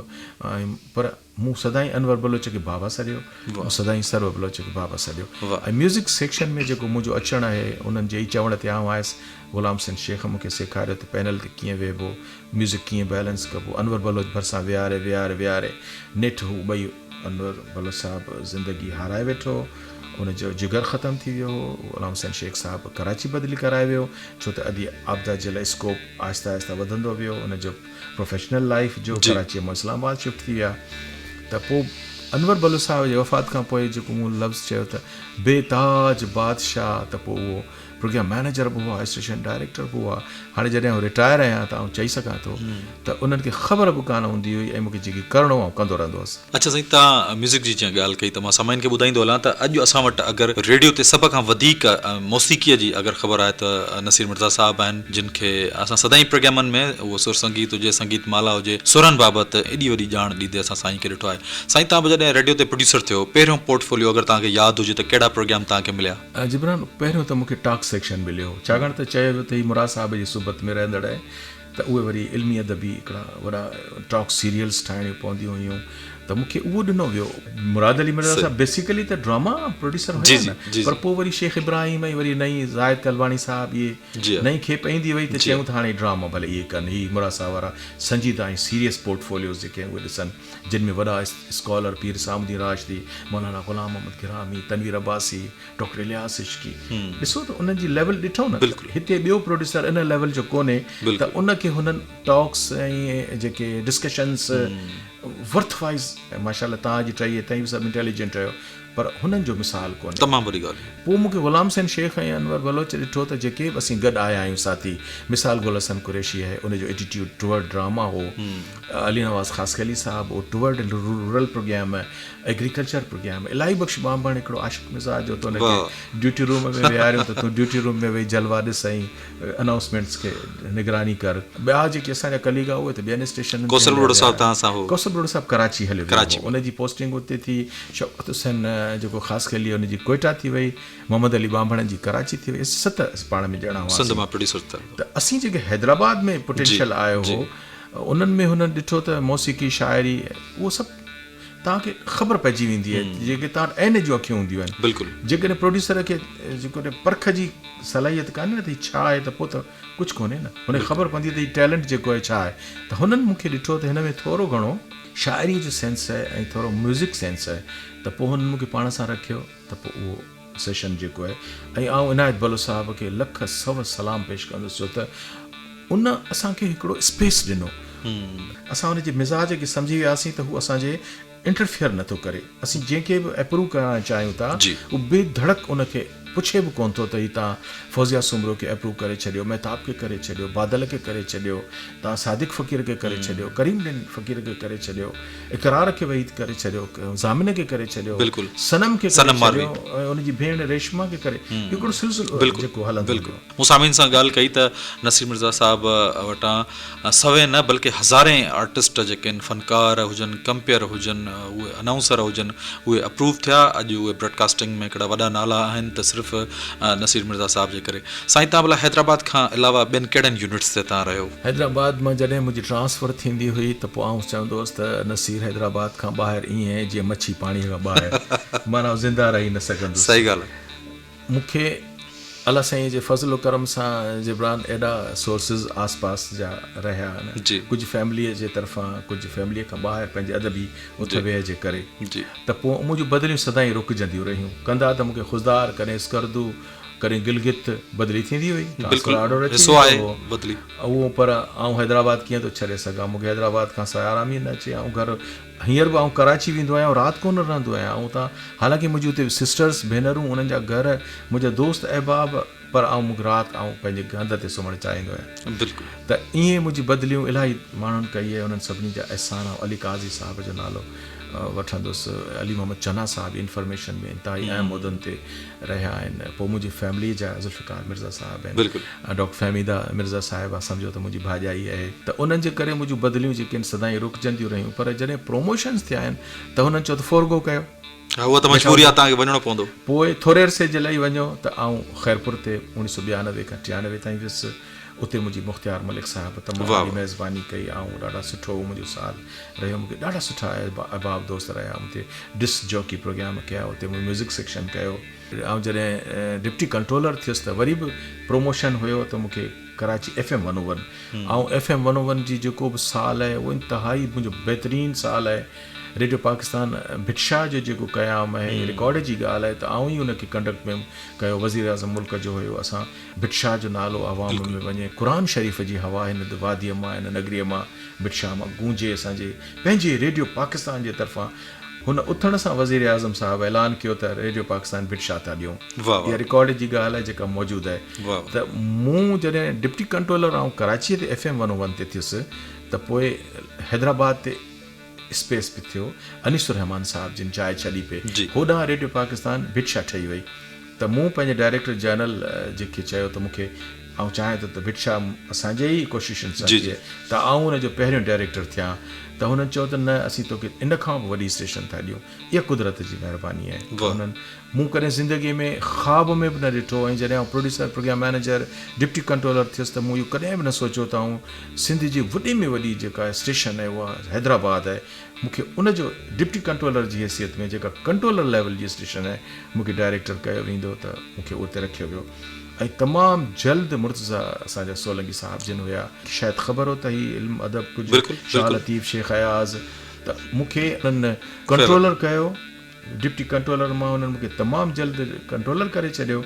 ۽ پر مون سدائين انور بلوچ کي بابا سڏيو مون سدائين سرور بلوچ کي بابا سڏيو ۽ ميوزڪ سيڪشن ۾ جيڪو منهنجو اچڻ آهي انهن جي ئي چوڻ تي آئون آيس غلام حسين شيخ مون کي سيکاريو ته پينل تي ڪيئن ويهبو ميوزڪ ڪيئن بيلنس ڪبو، انور بلوچ ڀرسان ويهاري ويهاري ويهاري نيٺ هو ٻئي انور بلوچ صاحب زندگي هارائي ويٺو هو، ان جو جگر ختم ٿي ويو هو، غلام حسين شيخ صاحب ڪراچي بدلي ڪرائي ويو، ڇو ته ادي عابده جي لاء اسڪوپ آهستي آهستي وڌندو ويو، ان جو پروفيشنل لائيف جو ڪراچيء مان اسلام آباد شفٽ ٿي ويا ته پوء انور بلوچ صاحب جي وفات کان پوء جيڪو مون لفظ چيو ته بي تاج بادشاهه ته پوء اهو پروگرام مئنيجر به هئا، اسٽيشن ڊائريڪٽر به هئا. هاڻي جڏهن آئون رٽائر آهيان ته آئون چئي سگهان ٿو ته انهن کي خبر به ڪانه هوندي هئي ۽ مون کي جيڪي ڪرڻو هو آئون ڪندو رهندو هوس. اڇا سائين توهان ميوزڪ جي جيئن ڳالهه ڪئي ته مان سامعين کي ٻڌائيندو هلان ته اڄ اسان وٽ اگر ريڊيو تي سڀ کان وڌيڪ موسيقيء جي اگر خبر آهي ته نصير مرزا صاحب آهن جن کي اسان سدائين پروگرامن ۾ اهو سر سنگيت هجي سنگيت مالا هجي سرن بابت ايڏي وڏي ڄاڻ ڏيندي اسان سائين کي ڏٺو آهي سائين توهان به جڏهن ريڊيو تي پروڊيوسر ٿيو پهريون پورٽ فوليو اگر توهان کي ياد هجي ته ڪهڙا پروگرام توهان کي مليا؟ جبران، پهريون ته مون کي ٽاڪ سيڪشن مليو هو، ڇاڪاڻ ته چيو ويو ته هي مراد صاحب جي صحبت ۾ رهندڙ آهي ته اهي وري علمي ادبي هڪڙا وڏا ٽاڪ سيريلز ٺاهڻيون پونديون هيون، ته مون کي اهو ڏنو ويو. مراد علي مرزا صاحب بيسيڪلي ته ڊراما پروڊيوسر هيا نه پر پوء وري شيخ ابراهيم ۽ وري نئين زاهد ڪلواڻي صاحب اهي نئين کيپ ايندي وئي ته چيائون ته هاڻي ڊراما ڀلي اهي ڪن هي مراد صاحب وارا سنجيده ۽ سيريس پورٽ فوليوز جيڪي آهن اهي ڏسن جن ۾ وڏا اسڪالر پير حسام الدين راشدي، مولانا غلام محمد گرامي، تنوير عباسي، ڊاڪٽر الياس عشقي ڏسو ته انهن جي ليول ڏٺو نه هتي ٻيو پروڊيوسر ان ليول جو ڪونهي ته ان کي هنن ٽاڪس ۽ جيڪي ڊسڪشنس ورٿ وائز ماشاء الله توهان جي ٽهي تائين به سڀ انٽيليجنٽ آهيو پر هنن جو مثال ڪونهي. تمام وڏي ڳالهه. پوء مون کي غلام حسين شيخ ۽ انور بلوچ ڏٺو ته جيڪي به اسين گڏ آيا آهيون ساٿي مثال گل حسن قريشي آهي ان جو ايٽيٽيوڊ ٽوورڊ ڊراما هو علي نواز خاصخيلي صاحب هو toward rural programme agriculture programme Ilahi Bakhsh Banbhan هڪڙو عاشق مزاج هو ته ان کي ڊيوٽي روم ۾ ويهاريو ته تون ڊيوٽي روم ۾ ويهي جلوا ڏس ۽ انائونسمينٽس کي نگراني ڪر. ٻيا جيڪي اسان جا ڪليگ هئا اهي ته ٻين اسٽيشنن تي ڪوثر هليا ٻرڙو ويا. صاحب توهان سان هو؟ ڪوثر ٻرڙو صاحب ڪراچي هليو ويو ڪراچي هو. ان جي پوسٽنگ اتي ٿي. شوڪت حسين جيڪو خاصخيلي ان جي ڪوئيٽا ٿي وئي. محمد علي ٻانڀڻ جي ڪراچي ٿي وئي. اسين ست پاڻ ۾ ڄڻا سنڌ هئاسين. مان پروڊيوسر ته. ته اسين جيڪي حيدرآباد ۾ جي پوٽينشل آيو جي. هو انهن ۾ هنن ڏٺو ته موسيقي، شاعري اهو سڀ توهان کي خبر پئجي ويندي آهي جيڪي توهان وٽ عين جون اکيون هونديون آهن. بلڪل. جيڪڏهن پروڊيوسر کي جيڪڏهن پرک جي صلاحيت ڪانهي نه ته هي ڇا آهي ته پوء ته ڪجهه ڪونهي نه. هن کي خبر پوندي ته هي ٽيلنٽ جيڪو آهي ڇا آهي ته هنن مون کي ڏٺو ته هن ۾ ٿورو گهڻو شاعريء جو سينس آهي ۽ ٿورو ميوزڪ سينس آهي ته پوء هنن مون کي پاڻ سان رکيو ته پوء اهو سيشن جيڪو آهي ۽ آئون عنايت بلوچ صاحب کي لک سو سلام پيش ڪندس ڇو ته ان اسان کي هڪڙو اسپيس ڏنو. اسان ان جي مزاج کي سمجهي وياسين ته هو اسان جي انٽرفيئر نه ٿو ڪري. اسين جنهن کي به اپروو ڪرائڻ چاهيون ٿا اهو بي ڌڙڪ ان کي پڇي به ڪونه ٿو ته هي توهان فوزيه سومرو کي اپروو ڪري ڇڏيو، مهتاب کي ڪري ڇڏيو، بادل کي ڪري ڇڏيو، توهان صادق فقير کي ڪري ڇڏيو، ڪريم ڏين فقير کي ڪري ڇڏيو، اقرار کي وحيد ڪري ڇڏيو، ضامن کي ڪري ڇڏيو، صنم کي ڪري ڇڏيو ۽ ان جي ڀيڻ ريشما کي ڪري هڪڙو سلسلو جيڪو هلندو ويو. مون سامعين سان ڳالهه ڪئي ته نصير مرزا صاحب وٽان سوين نه بلڪه هزارين آرٽسٽ جيڪي آهن فنڪار هجن ڪمپيئر هجن اهي انائونسر هجن اهي اپروو ٿيا اڄ اهي براڊڪاسٽنگ ۾ هڪڙا وڏا نالا آهن ته صرف نصير مرزا صاحب جي ڪري. سائين تان ڀلا حيدرآباد کان علاوه ٻين ڪهڙن يونٽس تي تان رهيو؟ حيدرآباد مان جڏهن منهنجي ٽرانسفر ٿيندي هئي ته پوء آئون چوندو هوس ته نصير حيدرآباد کان ٻاهر ائين جيئن مڇي پاڻي کان ٻاهر معنيٰ آئون زنده رهي نه سگهندس. صحيح ڳالهه آهي. مون کي الله سائين جي فضل و ڪرم سان جبران ايڏا سورسز آس پاس جا رهيا آهن ڪجهه فيمليء جي طرفان ڪجهه فيمليء کان ٻاهر پنهنجي ادبي اٿ ويهه جي ڪري ته پوء منهنجون بدليون سدائين رڪجنديون رهيون ڪندا ته مون کي خضدار ڪڏهن اسڪردو ڪڏهن گلگت بدلي ٿيندي هئي ٽرانسفر آرڊر اچي ويندو هو اهو پر آئون حيدرآباد ڪيئن ٿو ڇڏي سگهان مون کي حيدرآباد کان سواء آرام ئي نه اچي آئون گهر هينئر به آئون ڪراچي ويندو آهيان رات ڪونه رهندو آهيان آئون اتان حالانڪه منهنجي اتي سسٽرس ڀينرون انهن جا گهر منهنجا دوست احباب پر آئون مون کي رات آئون پنهنجي هنڌ تي سمهڻ چاهيندو آهيان بلڪل ته ائين منهنجي بدليون الاهي ماڻهن ڪئي آهي انهن سڀني جا احسان آئون علي قاضي صاحب جو نالو وٺندس علي محمد چنا صاحب انفارميشن ۾ انتهائي اهم عهدن تي رهيا آهن پوء منهنجي فيملي جا ذوالفقار مرزا صاحب آهن بلڪل ڊاڪٽر فهميده مرزا صاحبه سمجهو ته منهنجي ڀاڄائي آهي ته انهن جي ڪري منهنجون بدليون جيڪي آهن سدائين رڪجنديون رهيون پر جڏهن پروموشنز ٿيا آهن ته هنن چيو ته فورگو ڪيو. ها اها ته مجبوري آهي توهان کي وڃڻو پوندو. پوء ٿوري عرصي جي لاء وڃو ته آئون خيرپور تي اوڻيهه سو 92 کان 93 تائين ويس اتي منهنجي مختيار ملڪ صاحب تمام وڏي ميزباني ڪئي آئون ڏاڍا سٺو اهو منهنجو سال رهيو مون کي ڏاڍا سٺا احباب دوست رهيا مون تي ڊسڪ جاڪي پروگرام ڪيا اتي مون ميوزڪ سيڪشن ڪيو. آئون جڏهن ڊپٽي ڪنٽرولر ٿيس ته وري به پروموشن هيو ته مون کي Karachi F M one O one آئون ايف ايم ون او ون جي جيڪو به سال آهي اهو انتهائي منهنجو بهترين سال آهي ريڊيو پاڪستان ڀٽ شاهه جو جيڪو قيام آهي رڪارڊ جي ڳالهه آهي ته آئون ئي ان کي ڪنڊڪٽ ۾ ڪيو وزير اعظم ملڪ جو هيو اسان ڀٽ شاهه جو نالو عوام ۾ وڃي قرآن شريف جي هوا هن واديء مان هن نگريء مان ڀٽ شاهه مان گونجي اسان جي پنهنجي ريڊيو پاڪستان جي طرفان هن اٿڻ سان وزيراعظم صاحب اعلان ڪيو ته ريڊيو پاڪستان ڀٽ شاهه ٿا ڏيون. اها رڪارڊ جي ڳالهه آهي جيڪا موجود آهي ته مون جڏهن ڊپٽي ڪنٽرولر آئون ڪراچيء تي ايف ايم ون او ون تي ٿيس ته پوء حيدرآباد تي اسپيس به ٿيو انيس الرحمان صاحب جن جاء ڇڏي پئي هوڏانهن ريڊيو پاڪستان ڀٽ شاهه ٺهي وئي ته مون پنهنجي ڊائريڪٽر جنرل جي کي چيو ته مون کي آئون چاهيان ٿو ته ڀٽ شاهه اسان جي ئي ڪوششن سان ٿئي ته آئون ان جو پهريون ڊائريڪٽر ٿيان ته هنن چيو ته نه اسين توکي ان کان به وڏي اسٽيشن ٿا ڏيون. اها قدرت جي مهرباني آهي ته انهن مون ڪڏهن زندگي ۾ خواب ۾ به نه ڏٺو ۽ جڏهن آئون producer, programme manager, deputy controller ٿيس ته مون اهو ڪڏهن به نه سوچيو ته آئون سنڌ جي وڏي ۾ وڏي جيڪا اسٽيشن آهي اها حيدرآباد آهي مون کي ان جو ڊپٽي ڪنٽرولر جي حيثيت ۾ جيڪا ڪنٽرولر ليول جي اسٽيشن آهي مون کي ڊائريڪٽر ڪيو ويندو ته مون کي اتي رکيو ويو ۽ تمام جلد مرتضيٰ اسان جا سولنگي صاحب جن هيا شايد خبر هو ته هي علم ادب ڪجهه شاهه لطيف شيخ اياز ته مون کي انهن ڪنٽرولر ڪيو ڊپٽي ڪنٽرولر مان انهن مون کي تمام جلد ڪنٽرولر ڪري ڇڏيو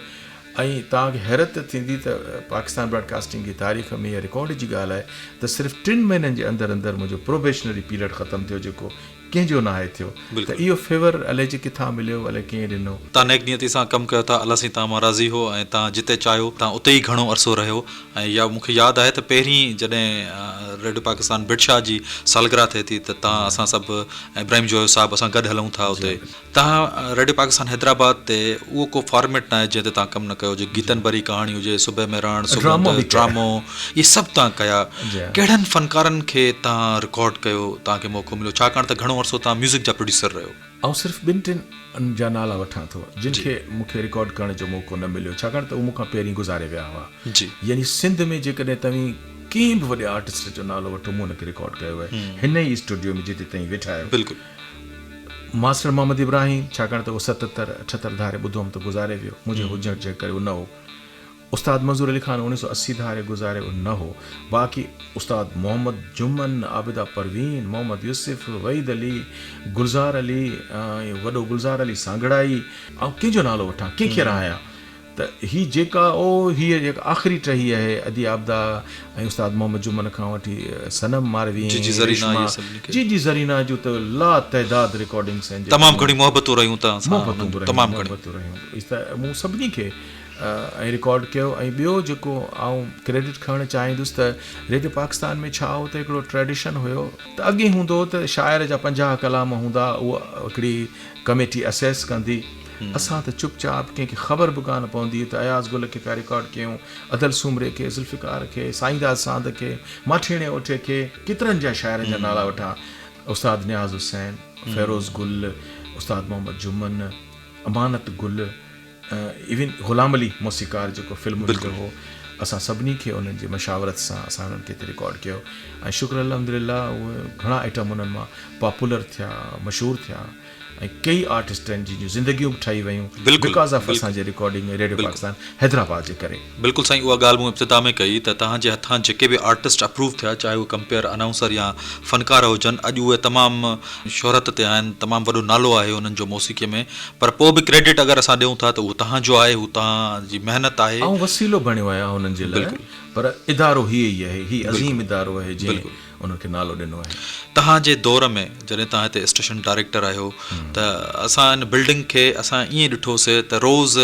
۽ توهان کي حيرت ٿيندي ته پاڪستان براڊ ڪاسٽنگ جي تاريخ ۾ اها رڪارڊ جي ڳالهه آهي ته صرف ٽن مهينن جي اندر اندر منهنجو پروبيشنري پيريڊ ختم ٿيو جيڪو ڪنهن جو ناهي ٿيو ته اهو فيور الائجي ڪٿان مليو الائي ڪنهن ڏنو. تان نيڪ نيتي سان ڪم ڪيو ٿا الله سائين تان مان راضي هو ۽ تان جتي چاهيو تان اتي ئي گهڻو عرصو رهيو ۽ يا مون کي ياد آهي ته پهرين جڏهن ريڊيو پاڪستان ڀٽ شاهه جي سالگرهه ٿئي ٿي ته تان اسان سڀ ۽ ابراهيم جويو صاحب اسان گڏ هلون ٿا اتي تان ريڊيو پاڪستان حيدرآباد تي اهو ڪو فارميٽ ناهي جنهن تي تان ڪم نه ڪيو هجي گيتن ڀري ڪهاڻي هجي صبح ۾ رهڻ سڳنڌ ڊرامو اهي سڀ تان ڪيا ڪهڙن فنڪارن کي تان رڪارڊ ڪيو تان کي موقعو مليو ڇاڪاڻ ته گهڻو عرصو تان ميوزڪ جا پروڊيوسر رهيو. آئون صرف ٻن ٽن جا نالا وٺان ٿو جن کي مون کي رڪارڊ ڪرڻ جو موقعو نه مليو ڇاڪاڻ ته هو مون کان پهرين گذاري ويا هئا. يعني سنڌ ۾ جيڪڏهن توهين ڪنهن به وڏي آرٽسٽ جو نالو وٺو مون ان کي رڪارڊ ڪيو آهي هن ئي اسٽوڊيو ۾ جتي توهين ويٺا آهيو. ماسٽر محمد ابراهيم ڇاڪاڻ ته اهو ستتر اٺتر ڌاري ٻڌو هوم ته گذاري ويو منهنجي هجڻ جي ڪري اهو نه هو. استاد منظور علي خان اوڻيهه سو 80 ڌاري گذاري اهو نه هو. باقي استاد محمد جمن، عابده پروين، محمد يوسف، وحيد علي، گلزار علي ۽ وڏو گلزار علي سانگهڙائي. آئون ڪنهن جو نالو وٺان، ڪنهن کي رهايان ته هي جيڪا او هيء جيڪا آخري ٽهي آهي ادي عابده ۽ استاد محمد جمن کان وٺي صنم ماروي جي جي زرينا ريشما اهي سڀني کي. جي جي زرينا جون ته لا تعداد رڪارڊنگس آهن جيڪي تمام گهڻيون محبتون رهيون توهان سان محبتون انهن به جون رهيون تمام گهڻيون. محبتون رهيون ته مون سڀني کي ۽ رڪارڊ ڪيو ۽ ٻيو جيڪو آئون ڪريڊٽ کڻڻ چاهيندس ته ريڊيو پاڪستان ۾ ڇا هو ته هڪڙو ٽريڊيشن هيو ته اڳي هوندو هو ته شاعر جا 50 ڪلام هوندا اهو هڪڙي ڪميٽي اسيس ڪندي اسان ته چپ چاپ ڪنهن کي خبر به ڪانه پوندي هئي ته اياز گل کي پيا رڪارڊ ڪيون ادل سومري کي ذوالفقار کي سائينداد ساند کي ماٺيڻي اوٺي کي ڪيترن جا شاعرن جا نالا وٺان استاد نياز حسين فيروز گل استاد محمد جمن امانت گل ايون غلام علي موسيقار جيڪو فلمن جو هو اسان سڀني کي انهن جي مشاورت سان اسان انهن کي هتي رڪارڊ ڪيو ۽ شڪر الحمدلله اهي گهڻا آئٽم انهن مان پاپولر ٿيا مشهور ٿيا ۽ ڪيئي آرٽسٽن جن جون زندگيون به ٺهي ويون because of اسان جي رڪارڊنگ ريڊيو پاڪستان حيدرآباد جي ڪري. بلڪل سائين اها ڳالهه مون ابتدا ۾ ڪئي ته توهان جي هٿان جيڪي به آرٽسٽ اپروو ٿيا چاهي اهي ڪمپيئر انائونسر يا فنڪار هجن اڄ اهي تمام شهرت تي آهن تمام وڏو نالو آهي انهن جو موسيقي ۾ پر پوء به ڪريڊٽ اگر اسان ڏيون ٿا ته اهو توهان جو آهي هو توهان جي محنت آهي. آئون وسيلو بڻيو آهيان انهن جي لاء پر ادارو هي ئي آهي هي عظيم ادارو آهي جنهن انهن کي نالو ڏنو آهي. توهان جي دور ۾ جڏهن توهان هتي اسٽيشن ڊائريڪٽر آهيو ته اسان ان بلڊنگ کي اسان ائين ڏٺو سي ته روز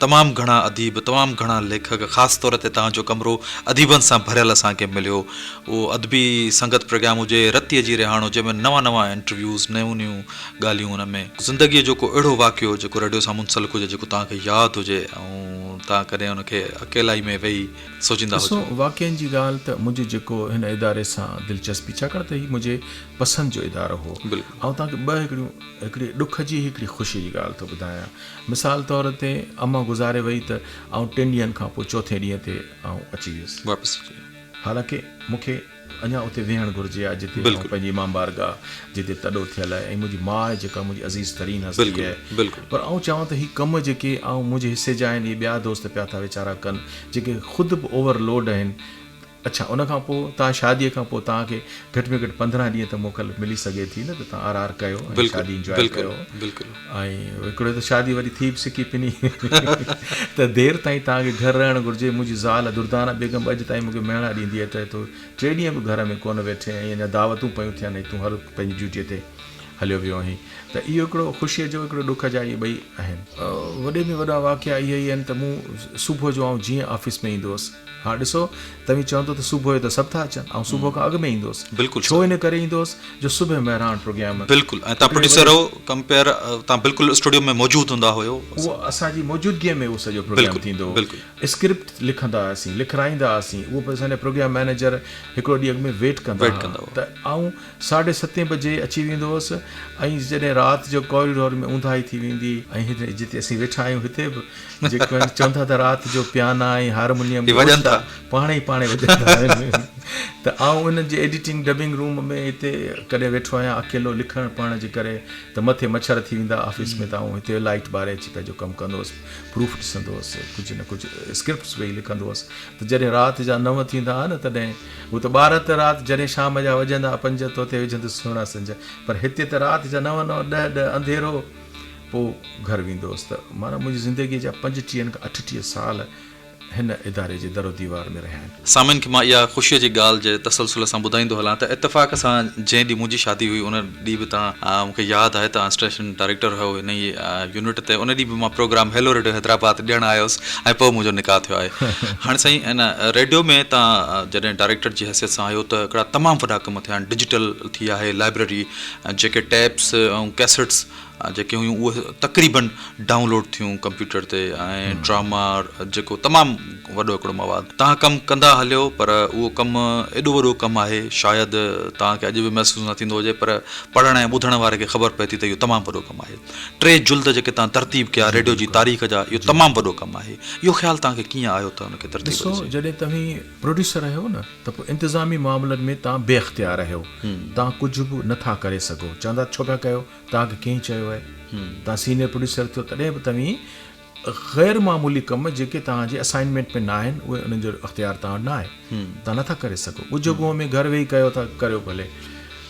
تمام گهڻا اديب تمام گهڻا ليکڪ خاص طور تي توهان جو ڪمرو اديبن سان ڀريل اسان کي مليو اهو ادبي سنگت پروگرام هجي رتيء جي رهاڻ هجي ۾ نوان نوان انٽرويوز نيون نيون ڳالهيون ان ۾. زندگيء جو ڪو اهڙو واقعو جيڪو ريڊيو سان منسلڪ هجي جيڪو توهان کي ياد هجي ۽ توهان ڪڏهن ان کي اڪيلائي ۾ ويهي سوچيندا ڏسو هجو. واقعن جي ڳالهه ته منهنجي جيڪو هن اداري سان دلچسپي ڇاڪاڻ ته هي منهنجي پسند جو ادارو هو. آئون توهان کي ٻه هڪڙيون هڪڙي ڏک جي هڪڙي خوشي جي ڳالهه ٿو ٻڌايان. مثال طور تي امان گذاري وئي ته آئون ٽن ڏينهن کان پوء چوٿين ڏينهن تي آئون اچي ويس. واپس اچي ويو. حالانڪه مون کي اڃا اتي ويهڻ گهرجي ها جتي آئون پنهنجي امام بارگاهه جتي تڏو ٿيل آهي ۽ منهنجي ماء جيڪا منهنجي عزيز ترين هستي آهي پر آئون چوان ته هي ڪم جيڪي آئون منهنجي حصي جا آهن اهي ٻيا دوست پيا ٿا ويچارا ڪن جيڪي خود به اوور لوڊ آهن اڇا ان کان پوء توهان شادي کان پوء توهان کي گهٽ ۾ گهٽ 15 ڏينهن ته موڪل ملي سگهي ٿي نه ته توهان آر آر ڪيو ۽ شادي انجواء ڪيو ۽ هڪڙو ته شادي وري ٿي به سڪي پني ته دير تائين توهان کي گهر رهڻ گهرجي. منهنجي زال دردانه بيگم به اڄ تائين مون کي مهڻا ڏيندي آهي ته تون ٽي ڏينهن به گهر ۾ ڪونه ويٺين ۽ اڃا دعوتون پيون ٿين ۽ تون هر پنهنجي ڊيوٽيء تي هليو ويو آهين. ته اهو هڪڙو خوشيء جو هڪڙو ڏک جا اهي ٻئي آهن. وڏي ۾ وڏا واقعا اهي ئي آهن ته مون صبح جو آئون جيئن آفيس ۾ ايندو هوس. هاڻ ڏسو توهين چوندو ته صبح جو ته سڀ ٿا اچن. آئون صبح کان اڳ ۾ ايندو هوس. بلڪل ڇو ان ڪري ايندو هوس جو صبح مهراڻ پروگرام. بلڪل ۽ توهان پروڊيوسر هو ڪمپيئر توهان بلڪل اسٽوڊيو ۾ موجود هوندا هيو. اهو اسان جي موجودگيء ۾ اهو سڄو پروگرام ٿيندو هو. بلڪل. اسڪرپٽ لکندا هئاسين، لکرائيندا هئاسين. اهو به اسان جا پروگرام مئنيجر هڪڙو ڏينهن اڳ ۾ ويٽ ڪندا هئا ته آئون ساڍي ستين بجي اچي ويندو هوس ۽ جڏهن رات جو ڪاريڊور ۾ اونداهي ٿي ويندي ۽ هتي جتي اسين ويٺا آهيون هتي به جيڪو آهن چون ٿا ته رات جو پيانا ۽ هارمونيم وڄن ٿا پاڻ ئي پاڻ وڄندا آهن ته آئون انهن جي ايڊيٽنگ ڊبنگ روم ۾ هتي ڪڏهن ويٺو آهيان اڪيلو لکڻ پڙهڻ جي ڪري ته مٿي مڇر ٿي ويندا آفيس ۾ ته آئون هتي لائيٽ ٻاري اچي پنهنجو ڪم ڪندو هوس پروف ڏسندو هوس ڪجهه نه ڪجهه اسڪرپٽس ويهي لکندو هوس ته جڏهن رات جا نو ٿيندا ها نه تڏهن هو ته 12 ته رات جڏهن شام جا وڄندا پنج توتي وجهندس سهڻا سنج پر هتي ته رات جا نو نو ڏهه ڏهه انڌيرو پوء گهر ويندو هوس ته معنيٰ منهنجي زندگيء جا پنجٽيهن کان اٺٽيهه سال هن اداري جي در و ديوار ۾ رهيا آهن. سامعين کي مان اها خوشيء جي ڳالهه جي تسلسل سان ٻڌائيندو هلان ته اتفاق سان جنهن ڏينهن منهنجي شادي هئي ان ڏينهن به توهان مون کي ياد آهي توهان اسٽيشن ڊائريڪٽر هيو هن ئي يونٽ تي ان ڏينهن به مان پروگرام هيلو ريڊيو حيدرآباد ڏيڻ آيو هوس ۽ پوء منهنجو نڪاح ٿيو آهي. هاڻي سائين ان ريڊيو ۾ توهان جڏهن ڊائريڪٽر جي حيثيت سان آيو ته هڪڙا تمام وڏا ڪم ٿيا آهن ڊجيٽل ٿي آهي لائبريري جيڪي ٽيپس ۽ ڪيسٽس جيڪي هيون اهي تقريبن ڊائونلوڊ ٿيون ڪمپيوٽر تي ۽ ڊراما جيڪو تمام وڏو هڪڙو مواد توهان ڪم ڪندا هليو پر اهو ڪم ايڏو وڏو ڪم آهي شايد توهان کي اڄ به محسوس نه ٿيندو هجي پر پڙهڻ ۽ ٻڌڻ واري کي خبر پئي ٿي ته اهو تمام وڏو ڪم آهي ٽي جلد جيڪي توهان ترتيب ڪيا ريڊيو جي تاريخ جا اهو تمام وڏو ڪم آهي اهو خيال توهان کي ڪيئن آيو ته ان کي ترتيب ڏسو جڏهن توهين پروڊيوسر آهيو نه ته پوء انتظامي معاملن ۾ توهان بي اختيار آهيو توهان ڪجهه به نه ٿا ڪري سگهو چوندا ڇو پيا ڪيو توهان کي ڪنهن چيو آهي؟ توهان سينيئر پروڊيوسر ٿيو تڏهن به توهين غير معمولي ڪم جيڪي توهان جي اسائنمينٽ ۾ ناهن اهي انهن جو اختيار توهان وٽ ناهي توهان نٿا ڪري سگهو ڳجهه ڳوهه ۾ گهر ويهي ڪيو ٿا ڪريو ڀلي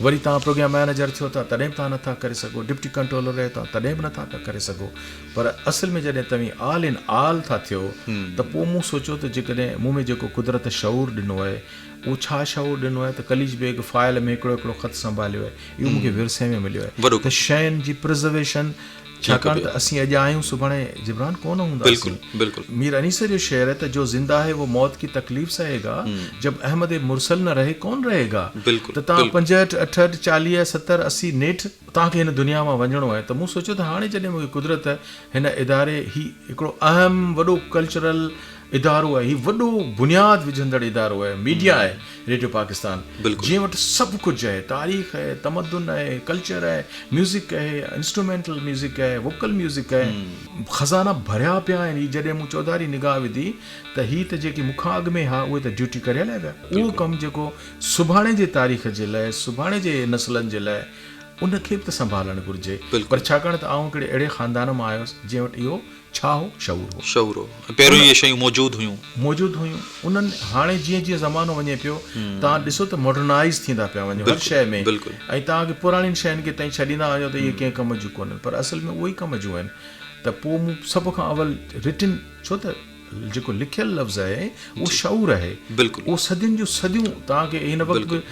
وري توهان پروگرام مئنيجر ٿيو ٿا تڏهن به توهان نٿا ڪري سگهو ڊپٽي ڪنٽرولر رهيو ٿا تڏهن به نٿا پيا ڪري سگهو پر اصل ۾ جڏهن توهين آل ان آل ٿا ٿيو ته پوء مون سوچيو ته جيڪڏهن مون ۾ جيڪو قدرت شعور ڏنو آهي اهو ڇا شعور ڏنو آهي ته قليچ بيگ فائل ۾ هڪڙو هڪڙو خط سنڀاليو آهي اهو مون کي ورثي ۾ مليو آهي ته شين جي پرزرويشن ڇاڪاڻ ته اسين اڄ آهيون سڀاڻي جبران ڪونه هونداسين. مير انيس جو شعر آهي ته جو زنده هي وو موت ڪي تڪليف سهي گا جب احمد مرسل نه رهي ڪون رهي گا ته توهان 65 68 40 70 80 نيٺ توهان کي هن دنيا مان وڃڻو آهي ته مون سوچيو ته هاڻي جڏهن مون کي قدرت هن اداري هي هڪڙو اهم وڏو ڪلچرل ادارو آهي هي وڏو بنياد وجهندڙ ادارو آهي ميڊيا آهي ريڊيو پاڪستان جنهن وٽ سڀ ڪجهه آهي تاريخ آهي تمدن آهي ڪلچر آهي ميوزڪ آهي انسٽرومينٽل ميوزڪ آهي ووڪل ميوزڪ آهي خزانا ڀريا پيا آهن هي جڏهن مون چوڌاري نگاهه وڌي ته هي ته جيڪي مون کان اڳ ۾ ها اهي ته ڊيوٽي ڪري هليا ويا اهو ڪم جيڪو سڀاڻي جي تاريخ جي لاء سڀاڻي جي نسلن جي لاء ان کي به ته سنڀالڻ گهرجي پر ڇاڪاڻ ته آئون هڪڙي اهڙي خاندان مان آيس جنهن وٽ اهو ڇا هو؟ شعور هو. شعور هو ۽ پهريون اهي شيون موجود هيون. موجود هيون. انهن هاڻي جيئن جيئن زمانو وڃي پيو توهان ڏسو ته ماڊرنائيز ٿيندا پيا وڃو هر شيء ۾ ۽ توهان کي پراڻين شين کي تائين ڇڏيندا وڃو ته اهي ڪنهن ڪم جون ڪونهن پر اصل ۾ اهي ئي ڪم جون آهن ته پوء مون سڀ کان اول رٽن ڇو ته جيڪو لکيل لفظ آهي اهو شعور آهي اهو صدين جون صديون توهان کي هن وقت به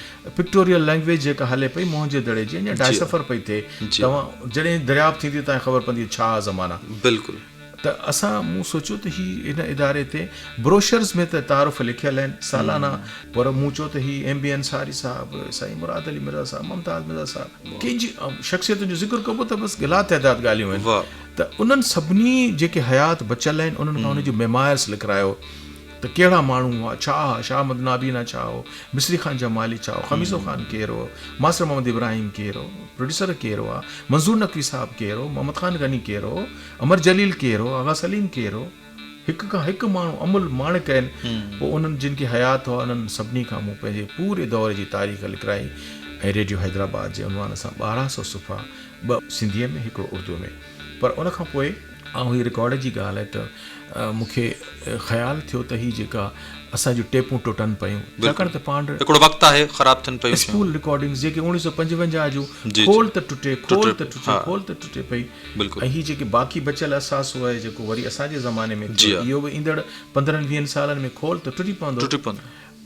پڪٽوريل لينگويج جيڪا هلي پئي موهن جي دڙي جي اڃا ڊائسفر پئي ٿئي توهان جڏهن دريافت ٿيندي توهان کي خبر پوندي ڇا زمانا بلڪل ته اسان مون سوچيو ته هي هن اداري تي بروشرز ۾ ته تعارف لکيل آهن سالانه پر مون چيو ته هي ايم بي انصاري صاحب سائين مراد علي مرزا صاحب ممتاز مرزا صاحب ڪنهن جي شخصيتن جو ذڪر ڪبو ته بس لا تعداد ڳالهيون آهن ته انهن سڀني جيڪي حيات بچيل آهن انهن کان ان جون ميمائرس لکرايو ته ڪهڙا ماڻهو هئا، ڇا هئا، شاهه احمد نابينا ڇا هو، مصري خان جمالي ڇا هو، خميسو خان ڪير هو، ماستر محمد ابراهيم ڪير هو، پروڊيوسر ڪير هئا، منظور نقوي صاحب ڪير هو، محمد خان غني ڪير هو، امر جليل ڪير هو، آغا سليم ڪير هو، هڪ کان هڪ ماڻهو املهه ماڻڪ آهن، پوء انهن جن کي حيات هئا انهن سڀني کان مون پنهنجي پوري دور جي تاريخ لکرائي ۽ ريڊيو حيدرآباد جي عنوان سان 12 سو صفحا ٻه سنڌيء ۾ هڪڙو اردوء ۾. پر ان کان پوء آئون هي رڪارڊ جي ڳالهه آهي ته مون کي خيال ٿيو ته هي جيڪا اسان جون ٽيپون ٽٽن پيون ڇاڪاڻ ته پاڻ هڪڙو وقت آهي خراب ٿين پيون اسپول رڪارڊنگز جيڪي 1955 جون کول ته ٽٽي کول ته ٽٽي کول ته ٽٽي پئي ۽ هي جيڪي باقي بچيل اثاثو آهي جيڪو وري اسان جي زماني ۾ ٿيو اهو به ايندڙ 15 20 سالن ۾ کول ته ٽٽي پوندو ٽٽي پوندو.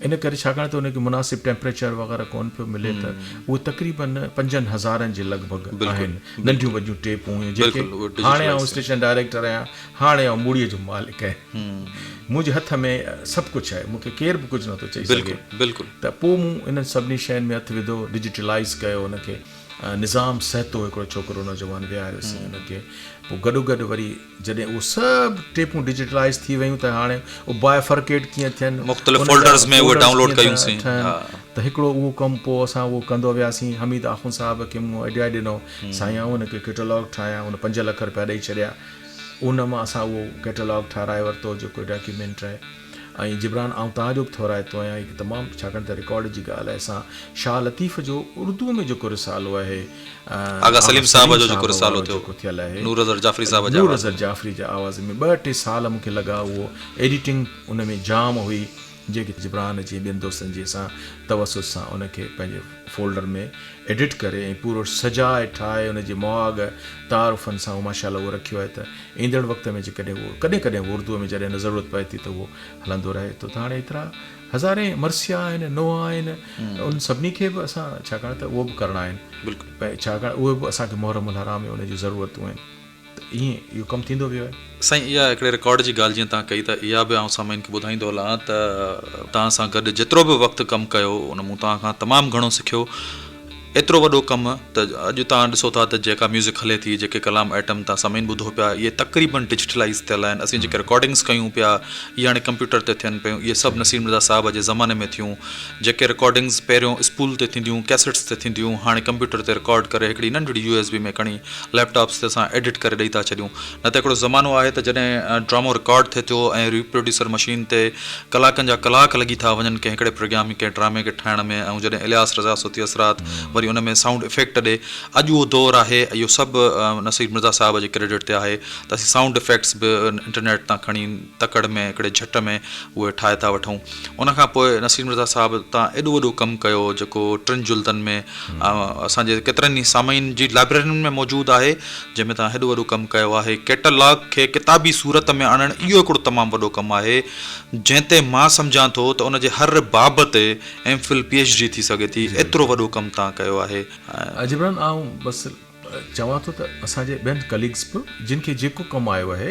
ان ڪري ڇاڪاڻ ته ان کي مناسب ٽيمپريچر وغيره ڪونه پيو ملي ته اهي تقريبن پنجن هزارن جي لڳ ڀڳ آهن ننڍيون وڏيون ٽيپون هيون جيڪي هاڻي آئون اسٽيشن ڊائريڪٽر آهيان هاڻي آئون موڙيء جو مالڪ آهيان منهنجي هٿ ۾ سڀ ڪجهه آهي مون کي ڪير به ڪجهه نٿو چئي سگهي ته پوء مون انهن سڀني شين ۾ هٿ وڌو ڊجيٽلائيز ڪيو ان کي نظام سهتو هڪڙو ڇوڪرو نوجوان ويهاريوسين ان کي پوء گڏو گڏ وري جڏهن اهو سڀ ٽيپون ڊجيٽلائيز ٿي ويون ته هاڻي اهو بائفرڪيٽ ڪيئن ٿين مختلف فولڊرز ۾ اهي ڊائونلوڊ ڪيون سين ته هڪڙو اهو ڪم پوء اسان اهو ڪندو وياسين حميد آخوند صاحب کي مون آئيڊيا ڏنو سائين آئون ان کي ڪيٽالاگ ٺاهيان ان 5 لک رپيا ڏئي ڇڏيا ان مان اسان اهو ڪيٽالاگ ٺاهرائي ورتو جيڪو ڊاڪيومينٽ آهي ۽ جبران آئون توهان جو به ٿورائتو آهيان هڪ تمام ڇاڪاڻ ته رڪارڊ جي ڳالهه آهي اسان شاهه لطيف جو اردو ۾ جيڪو رسالو آهي آغا سليم صاحب جو جيڪو رسالو ٿيو ٿيل آهي نور اظهر جعفري صاحب جي نور اظهر جعفري جي آواز ۾ ٻه ٽي سال مون کي لڳا اهو ايڊيٽنگ ان ۾ جام هئي جيڪي جبران جي ٻين دوستن جي سان توسط سان ان کي پنهنجي فولڊر ۾ ايڊٽ ڪري ۽ پورو سجائي ٺاهي ان جي مهاڳ تعارفن سان اهو ماشاء الله اهو رکيو آهي ته ايندڙ وقت ۾ جيڪڏهن اهو ڪڏهن ڪڏهن اهو اردوء ۾ جڏهن ضرورت پئي ٿي ته اهو هلندو رهي ٿو ته هاڻي ايترا هزارين مرثيا آهن نوحا آهن انهن سڀني کي به اسان ڇاڪاڻ ته اهو به ڪرڻا آهن ڇاڪاڻ اهي به اسان کي محرم الحرام ۾ ان جون ضرورتون آهن ته ائين اهو ڪم ٿيندو ويو آهي. سائين اها هڪڙي رڪارڊ جي ڳالهه جيئن توهان ڪئي ته اها به آئون سامعين کي ٻڌائيندو هلان ته توهان سان گڏ جيترو به وقت ڪم ڪيو ان مون توهان کان تمام گهڻو سکيو ايترو وڏو ڪم ته اڄ توهان ڏسو ٿا ته جيڪا ميوزڪ هلي ٿي جيڪي ڪلام ائٽم توهان سامعين ٻڌو پيا اهي تقريبن ڊجيٽلائيز ٿيل آهن اسين جيڪي رڪارڊنگس ڪيون پيا اهي هاڻي ڪمپيوٽر تي ٿين پيون اهي سڀ نصير مرزا صاحب جي زماني ۾ ٿيون جيڪي رڪارڊنگس پهريون اسپول تي ٿينديون ڪيسٽس تي ٿينديون هاڻي ڪمپيوٽر تي رڪارڊ ڪري هڪڙي ننڍڙي يو ايس بي ۾ کڻي ليپ ٽاپس تي اسان ايڊٽ ڪري ڏئي ٿا ڇڏيون نه ته هڪڙو زمانو آهي ته جڏهن ڊرامو رڪارڊ ٿئي ٿو ۽ ري پروڊيوسر مشين تي ڪلاڪن جا ڪلاڪ لڳي ٿا وڃن ڪنهن هڪڙي پروگرام ڪنهن ڊرامي کي ٺاهڻ ۾ ۽ جڏهن الياس رضا صوتي اثرات وري ان ۾ سائونڊ افيڪٽ ڏي اڄ اهو دور آهي اهو سڀ نصير مرزا صاحب جي ڪريڊٽ تي آهي ته اسين سائونڊ افيڪٽس به انٽرنيٽ تان کڻي تڪڙ ۾ هڪڙي جهٽ ۾ اهي ٺاهي ٿا وٺون ان کان پوء نصير مرزا صاحب تان ايڏو وڏو ڪم ڪيو جيڪو ٽن جلدن ۾ اسان جي ڪيترن ئي سامعين جي لائبريرين ۾ موجود آهي جنهن ۾ توهان هيڏو وڏو ڪم ڪيو آهي. ڪيٽالاگ کي ڪتابي صورت ۾ آڻڻ اهو هڪڙو تمام وڏو ڪم آهي جنهن تي مان سمجهان ٿو ته ان جي هر باب تي M Phil P H D ٿي سگهي ٿي ايترو وڏو ڪم توهان ڪيو آهي. جبران آئون بس چوان ٿو ته اسان جي ٻين ڪليگس به جن کي جيڪو ڪم آيو آهي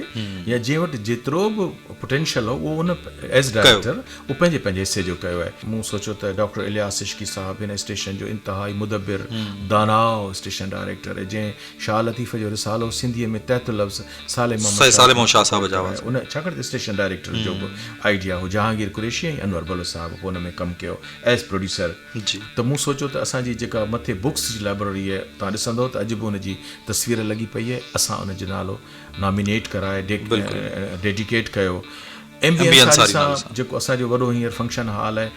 يا جنهن وٽ جيترو به پوٽينشل هو اهو ان ايز ڊائريڪٽر اهو پنهنجي پنهنجي حصي جو ڪيو آهي. مون سوچيو ته ڊاڪٽر الياس عشقي صاحب هن اسٽيشن جو انتهائي مدبر، داناء اسٽيشن ڊائريڪٽر آهي، جنهن شاهه لطيف جو رسالو سنڌيء ۾ تحت اللفظ صالح محمد شاهه کان رڪارڊ ڪرايو. ان ڇاڪاڻ ته اسٽيشن ڊائريڪٽر جو به آئيڊيا هو. جهانگير قريشي ۽ انور بلوچ صاحب به ان ۾ ڪم ڪيو ايز پروڊيوسر. ته مون سوچيو ته اسان جي جيڪا مٿي بڪس جي لائبرري آهي، توهان ڏسندؤ ته اڄ به ان جي تصوير لڳي پئي آهي، اسان ان جو نالو نامينيٽ ڪرائي ڊيڊيڪيٽ ڪيو. ايم بي انصاري سان جيڪو اسان جو وڏو هينئر فنڪشن هال آهي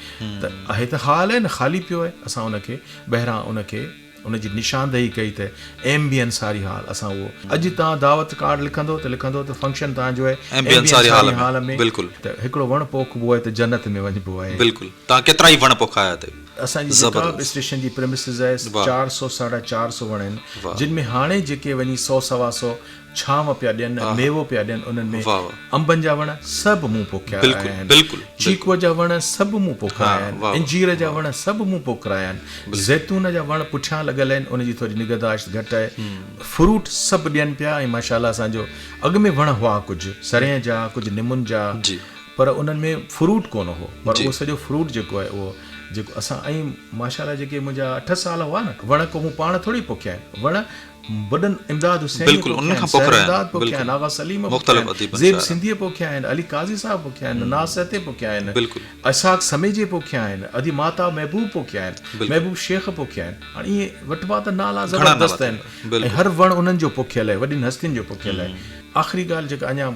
ته آهي ته هال آهي نه خالي پيو آهي اسان ان کي ٻاهران ان کي ان جي نشاندهي ڪئي ته ايم بي انصاري هال اسان اهو اڄ توهان دعوت ڪارڊ لکندو ته لکندو ته فنڪشن توهان جو آهي ايم بي انصاري هال ۾ بلڪل ته هڪڙو وڻ پوکبو آهي ته جنت ۾ وڃبو آهي بلڪل توهان ڪيترا ئي وڻ پوکايا اٿئي. اسان جي جيڪا به اسٽيشن جي پريمسز آهي 400 ساڍا 400 وڻ آهن جن ۾ هاڻي جيڪي وڃي سو سوا سو ڇانو پيا ڏين، ميوو پيا ڏين، انهن ۾ انبن جا وڻ سڀ مون پوکيا آهن، چيڪوء جا وڻ سڀ مون پوکرايا آهن، انجير جا وڻ سڀ مون پوکرايا آهن، زيتون جا وڻ پٺيان لڳل آهن، ان جي ٿوري نگهداشت گهٽ آهي، فروٽ سڀ ڏين پيا ۽ ماشاء الله اسان جو اڳ ۾ وڻ هئا ڪجهه سرينهن جا، ڪجهه نمن جا، پر انهن ۾ فروٽ ڪونه هو، پر اهو سڄو فروٽ جيڪو آهي اهو جيڪو اسان ۽ ماشاء الله جيڪي منهنجا اٺ سال هئا نه، وڻ ڪو مون پاڻ ٿوري پوکيا آهن، وڻ وڏن امداد حسينيء پوکيا آهن، سحر امداد پوکيا آهن، آغا سليم پوکيا آهن، زيب سنڌيء پوکيا آهن، علي قاضي صاحب پوکيا آهن، ناز سهتي پوکيا آهن، اسحاق سميجي پوکيا آهن، ادي ماهتاب محبوب پوکيا آهن، محبوب شيخ پوکيا آهن. هاڻي ائين وٺبا ته نالا زبردست آهن ۽ هر وڻ انهن جو پوکيل آهي، وڏين هستين جو پوکيل آهي. آخري ڳالهه جيڪا اڃا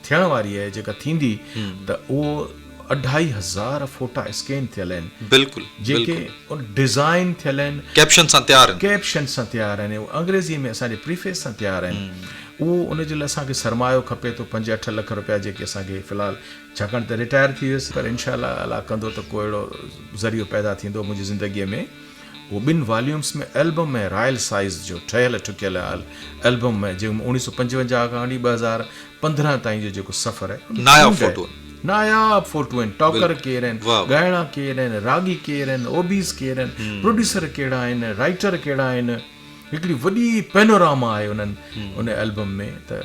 ٿيڻ واري آهي، جيڪا ٿيندي ته اهو اڍائي هزار فوٽا اسڪين ٿيل آهن. بلڪل جيڪي ڊزائين ٿيل آهن. ڪيپشن سان تيار آهن. ڪيپشن سان تيار آهن ۽ انگريزي ۾ اسان جي پريفيس سان تيار آهن. اهو ان جي لاء اسان کي سرمايو کپي ٿو پنج اٺ لک رپيا جيڪي اسان کي في الحال ڇاڪاڻ ته رٽائر ٿي ويس پر انشاء الله الله ڪندو ته ڪو اهڙو ذريعو پيدا ٿيندو منهنجي زندگي ۾ اهو ٻن واليومس ۾ البم ۽ رائل سائيز جو ٺهيل ٺڪيل البم ۾ جنهن ۾ 1955 کان وٺي 2015 تائين جو جيڪو سفر آهي ناياب فوٽو آهن. ناياب فوٽو آهن، ٽاڪر ڪير آهن، ڳائڻا ڪير آهن، راڳي ڪير آهن، اوبيز ڪير آهن، پروڊيوسر ڪهڙا آهن، رائيٽر ڪهڙا آهن، هڪڙي وڏي پينوراما آهي انهن ان البم ۾ ته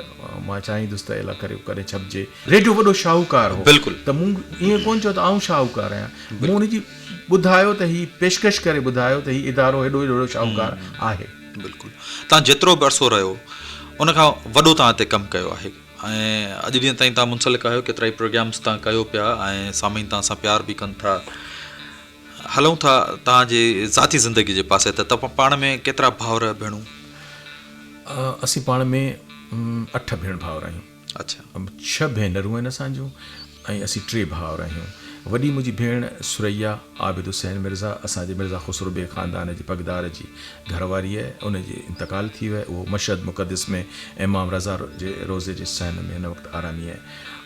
مان چاهيندس ته الا ڪري ڪڏهن ڇپجي. ريڊيو وڏو شاهوڪار هو ته مون ائين ڪونه چيو ته آئون شاهوڪار آهيان، مون ان جي ٻڌايو ته هي پيشڪش ڪري ٻڌايو ته هي ادارو هيڏو وڏو شاهوڪار آهي. بلڪل تان جيترو به عرصو رهيو ان کان وڏو تان هتي ڪم ڪيو آهي ۽ اڄ ڏينهن تائين تان منسلڪ آهيو ڪيترائي پروگرامس تان ڪيو پيا ۽ سامعين تان سان پيار به ڪن ٿا هلون ٿا تان جي ذاتي زندگي جي پاسي ته تان پاڻ ۾ ڪيترا ڀائر ڀيڻون؟ اسين پاڻ ۾ اٺ ڀيڻ ڀائر آهيون. اڇا. ڇهه ڀينرون آهن اسان جون ۽ اسين ٽي ڀائر آهيون. وڏي منهنجي ڀيڻ ثريا عابد حسين مرزا اسان جي مرزا خسرو بيگ خاندان جي پڳدار جي گهر واري آهي. ان جي انتقال ٿي ويو آهي. اهو مشهد مقدس ۾ امام رضا جي روضي جي صحن ۾ هن وقت آرامي آهي.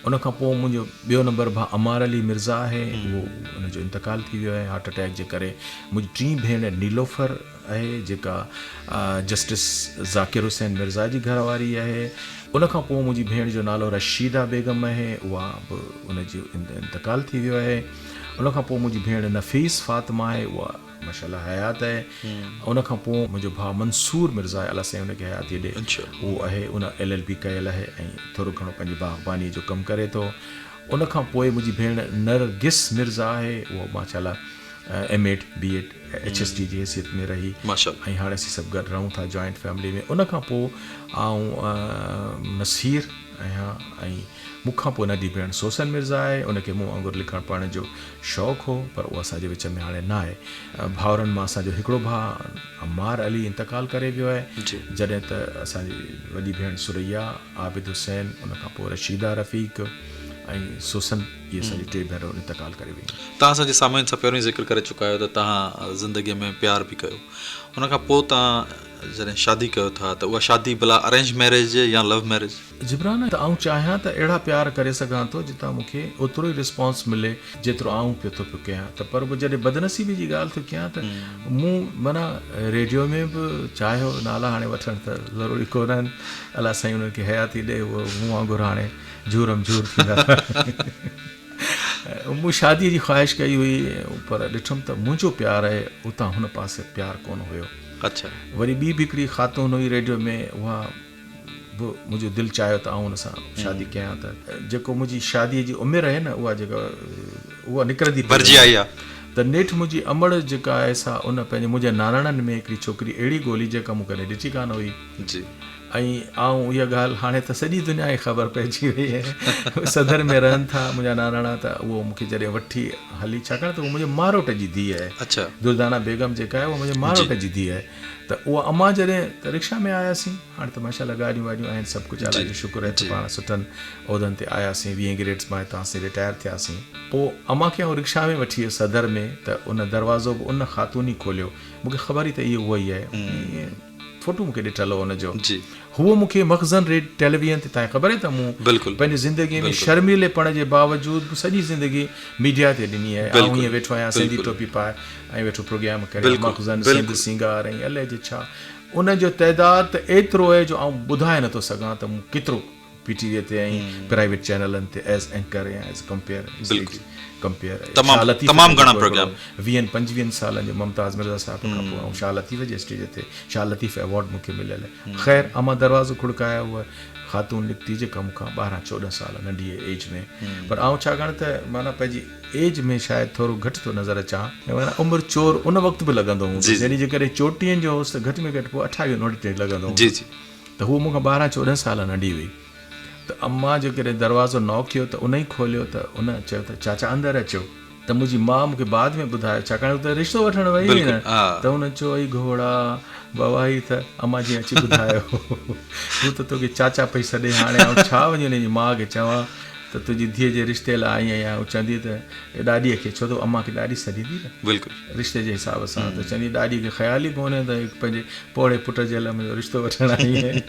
ان کان پوء منهنجو ٻيو نمبر ڀاء عمار علي مرزا آهي. اهو ان جو انتقال ٿي ويو آهي هارٽ اٽيڪ جي ڪري. منهنجي ٽين ڀيڻ نيلوفر آهي جيڪا جسٽس ذاڪر حسين مرزا جي گهر واري آهي. ان کان پوء منهنجي ڀيڻ جو نالو رشيده بيگم آهي اها به ان جو انتقال ٿي ويو آهي. ان کان پوء منهنجي ڀيڻ نفيس فاطمه آهي اها ماشاء الله حيات آهي. ان کان پوء منهنجو ڀاء منصور مرزا آهي الله سائين ان کي حياتي ڏي اهو آهي ان ايل ايل بي ڪيل آهي ۽ ٿورو گهڻو پنهنجي باغباني جو ڪم ڪري ٿو. ان کان پوء منهنجي ڀيڻ نرگس مرزا آهي اها ماشاء الله M Ed, B Ed, H S D جي حيثيت ۾ رهي ۽ هاڻي اسين سڀ گڏ رهون ٿا جوائنٽ فيملي ۾ ان کان پوء آئون نصير آهيان ۽ مون کان پوء ننڍي ڀيڻ سوسن مرزا آهي ان کي مون وانگر لکڻ پڙهڻ جو شوق هو پر اها اسان جي وچ ۾ هاڻي نه آهي ڀائرن مان اسان جو هڪڙو ڀاء عمار علي انتقال ڪري ويو آهي جڏهن ته اسان جي وڏي ڀيڻ ثريا عابد حسين ان کان پوء رشيده رفيق ۽ سوسن اهي اسان جون ٽي ڀينرون انتقال ڪري ويون. توهان اسان جي سامعين سان پهريون ئي ذڪر ڪري چڪا آهيو ته توهان زندگيء ۾ پيار به ڪيو. ان کان پوء توهان جڏهن شادي ڪيو ٿا ته اها شادي ڀلا ارينج ميريج يا لو ميريج؟ جبران ته آئون چاهيان ته اهڙا پيار ڪري سگهان ٿو جتان مون کي اوترو ئي رسپانس ملي جيترو آئون پيو ٿو پيو ڪيان ته پر به جڏهن بدنصيبي جي ڳالهه ٿو ڪيان ته مون معنيٰ ريڊيو ۾ به چاهيو نالا هاڻي وٺڻ ته ضروري ڪونهن الله سائين انهن کي حياتي ڏي اهو مون وانگر هاڻي جهورم جهور ٿيندا. مون شاديء جي خواهش ڪئي هئي پر ڏٺم ته منهنجو پيار آهي اتان هن پاسي پيار ڪونه هيو. اڇا. وري ٻي به هڪڙي خاتون هئي ريڊيو ۾ اها به منهنجو دل چاهيو ته آئون ان سان شادي ڪيان ته جيڪو منهنجي شاديء جي عمر آهي نه اها جيڪا اها نڪرندي پئي ڀرجي آئي آ. ته نيٺ منهنجي امڙ جيڪا آهي سا ان پنهنجي منهنجي ناناڻن ۾ هڪڙي ڇوڪري اهڙي ڳولي جيڪا مون ڪڏهن ڏٺي ڪانه هئي. جي. ۽ آئون اها ڳالهه هاڻي ته سڄي دنيا کي خبر پئجي وئي آهي صدر ۾ رهن ٿا منهنجا ناناڻا ته اهو مون کي جڏهن وٺي هلي ڇاڪاڻ ته اهو منهنجي ماروٽ جي ڌيء آهي اڇا. دردانه بيگم جيڪا آهي اها منهنجي ماروٽ جي ڌيء آهي ته اها امان جڏهن ته رڪشا ۾ آياسين هاڻي ته ماشاء الله گاڏيون واڏيون آهن سڀ ڪجهه الله جو شڪر آهي ته پاڻ سٺن عهدن تي آياسين ويهين گريڊس مان هتان اسين رٽائر ٿياسين پوء امان کي آئون رڪشا ۾ وٺي ويس صدر ۾ ته ان دروازو به ان خاتون ئي کوليو مون کي خبر هئي ته اهي اها ئي آهي فوٽو مون کي ڏٺل هو ان جو. جي. هوء مون کي مخزن ريڊ ٽيليويزن تي تانکي خبر آهي ته مون بلڪل پنهنجي زندگي ۾ بلڪل شرميلي پڻ جي باوجود به سڄي زندگي ميڊيا تي ڏني آهي. آئون بلڪل ائين ويٺو آهيان سنڌي بلڪل ٽوپي پائي ۽ ويٺو پروگرام ڪريان بلڪل مخزن سنڌ بلڪل سينگار ۽ الائجي ڇا ان جو تعداد ته ايترو آهي جو آئون ٻڌائي نٿو سگهان ته مون ڪيترو پي ٽي وي تي ۽ پرائيويٽ چينلن تي ايز اينڪر يا ايز ڪمپيئر اسٽيج بلڪل ڪمپيئر شاهه تمام لطيف تمام تي گهڻا جيڪو هڪڙو پروگرام ويهن پنجويهن سالن جو ممتاز مرزا صاحب کان پوء آئون شاهه لطيف جي اسٽيج تي شاهه لطيف ايوارڊ مون کي مليل آهي خير امان دروازو کڙڪايو هوء خاتون نڪتي جيڪا مون کان ٻارهن چوڏهن سال ننڍي ايج ۾ پر آئون ڇاڪاڻ ته معنيٰ پنهنجي ايج ۾ شايد ٿورو گهٽ ٿو نظر اچان معنيٰ عمر چور ان وقت به لڳندو هوندس جي جي يعني جيڪڏهن چوٽيهن جو هوس ته گهٽ ۾ گهٽ پوء اٺاويهن اڻٽيهن لڳندو جي هوندس جي ته هوء مون کان ٻارهن چوڏهن سال ننڍي هئي ته امان جيڪڏهن دروازو ناڪ ڪيو ته ان ئي کوليو ته ان چيو ته چاچا اندر اچو ته منهنجي ماء مون کي بعد ۾ ٻڌايو ڇاڪاڻ ته رشتو وٺڻ وئي هئي نه ته هن چيو اي گهوڙا بابا هي ته امان جي اچي ٻڌايو هو ته توکي چاچا پئي سڏي هاڻي آئون ڇا وڃي ان جي ماء کي چوان ته تنهنجي ڌيء جي رشتي لاء آئي آهيان. هو چوندي ته ڏاڏيء کي، ڇو ته هو امان کي ڏاڏي سڏيندي نه. بلڪل. رشتي جي حساب سان ته چوندي ڏاڏيء کي خيال ئي ڪونهي ته هڪ پنهنجي پوڙهي پٽ جي لاء منهنجو رشتو وٺڻ آئي آهي.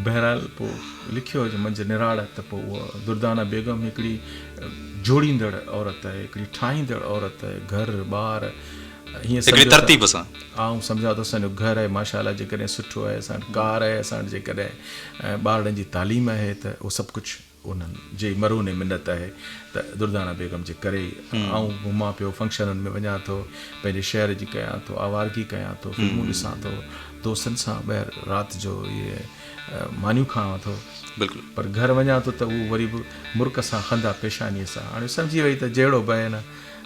بهرحال پوء لکيو هجي منجهه نراڙ ته پوء اها دردانه بيگم هڪڙي جوڙيندڙ عورت آهي، هڪڙي ٺاهيندڙ عورت آهي، گهر ٻار هيئن هڪڙي سمجهو ته ترتيب سان. آئون سمجهان ٿو اسان جو گهر آهي ماشاء الله جيڪڏهن سٺو آهي، اسان وٽ ڪار آهي، اسان وٽ جيڪڏهن ٻارڙن جي تعليم آهي ته اهو سڀ ڪجهه. انهن جي مرهون منت آهي ته دردانه بيگم جي ڪري ئي آئون گهمان پيو، فنڪشنن ۾ وڃان ٿو، پنهنجي شهر جي ڪيان ٿو، آوارگي ڪيان ٿو، فلمون ڏسان ٿو، دوستن سان ٻاهر رات جو اهي مانيون کاوان ٿو. بلڪل. پر گهر وڃان ٿو ته هو وري به مرڪ سان خنده پيشانيء سان هاڻي سمجهي وئي ته جهڙو به آهي نه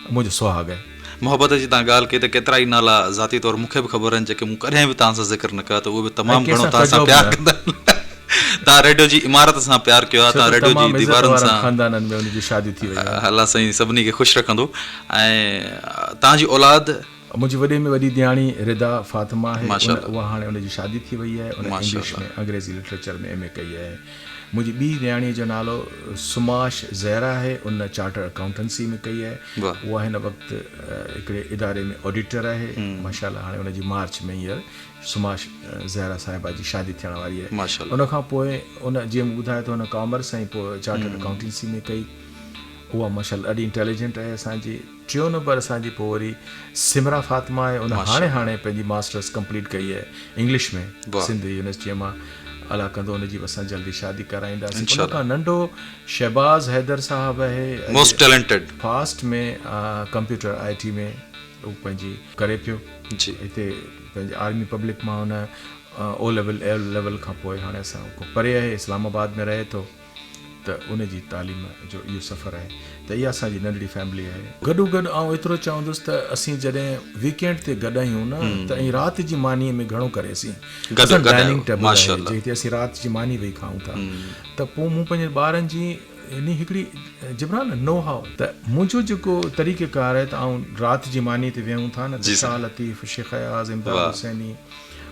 منهنجو سهاڳ آهي. محبت جي توهان ڳالهه ڪئي ته ڪيترائي نالا ذاتي طور مون کي به خبر آهن جيڪي مون ڪڏهن به توهان سان ذڪر نه ڪيا ته اهي به ۽ تمام ڪنهن گهڻو سان توهان سان ڪجو به پيار نه. ڪندا آهن. توهان ريڊيو جي عمارت سان پيار ڪيو آهي ڇو توهان ته ريڊيو جي تمام عزت ديوارن وارن سان. خاندانن ۾ انهن جون شاديون ٿي ويون آهن. الله سائين سڀني کي خوش رکندو ۽ توهان جي اولاد. منهنجي وڏي ۾ وڏي ڌياڻي ردا فاطمه آهي ان ماشاءالله. اها هاڻي ان جي شادي ٿي وئي آهي ان انگلش ماشاءالله. ۾ انگريزي لٽريچر ۾ ايم اي ڪئي آهي. منهنجي ٻي نياڻيء جو نالو سماش زهره آهي، ان چارٽر اڪائونٽنسي ۾ ڪئي آهي. اها هن وقت هڪڙي اداري ۾ آڊيٽر آهي. ماشاء الله هاڻي ان جي مارچ ۾ هينئر سماش زهره صاحبه جي شادي ٿيڻ واري آهي. ان کان پوء ان جيئن مون ٻڌايو ته هن ڪامرس ۽ پوء چارٽرڊ اڪائونٽنسي ۾ ڪئي. اها ماشاء الله ڏاڍي انٽيليجنٽ آهي اسان جي. ٽيون نمبر اسان جي پوء وري سمرا فاطمه آهي ان هاڻي هاڻي پنهنجي ماسٽرس ڪمپليٽ ڪئي آهي انگلش ۾ سنڌ يونيورسٽيء مان الله ڪندو ان جي به اسان جلدي شادي ڪرائينداسين ان کان ننڍو شهباز حيدر صاحب آهي most talented fast ۾ computer I T ۾ هو پنهنجي ڪري پيو جي هتي پنهنجي آرمي پبلڪ مان هن او ليول ايل ليول کان پوء هاڻي اسان کان پري آهي اسلام آباد ۾ رهي ٿو. ته ان جي تعليم جو اهو سفر آهي ته اها اسان جي ننڍڙي فيملي آهي. گڏوگڏ آئون ايترو چوندس ته اسين جڏهن ويڪينڊ تي گڏ آهيون نه ته ۽ رات جي مانيء ۾ گهڻو ڪري اسين اسان ڊائننگ ٽيبل آهي جتي اسين رات جي ماني ويهي کائون ٿا ته پوء مون پنهنجي ٻارن جي يعني هڪڙي جبران نو هائو ته منهنجو جيڪو طريقه ڪار آهي ته آئون رات جي ماني تي ويهون ٿا نه ته شاهه لطيف، شيخ اياز، امداد حسيني،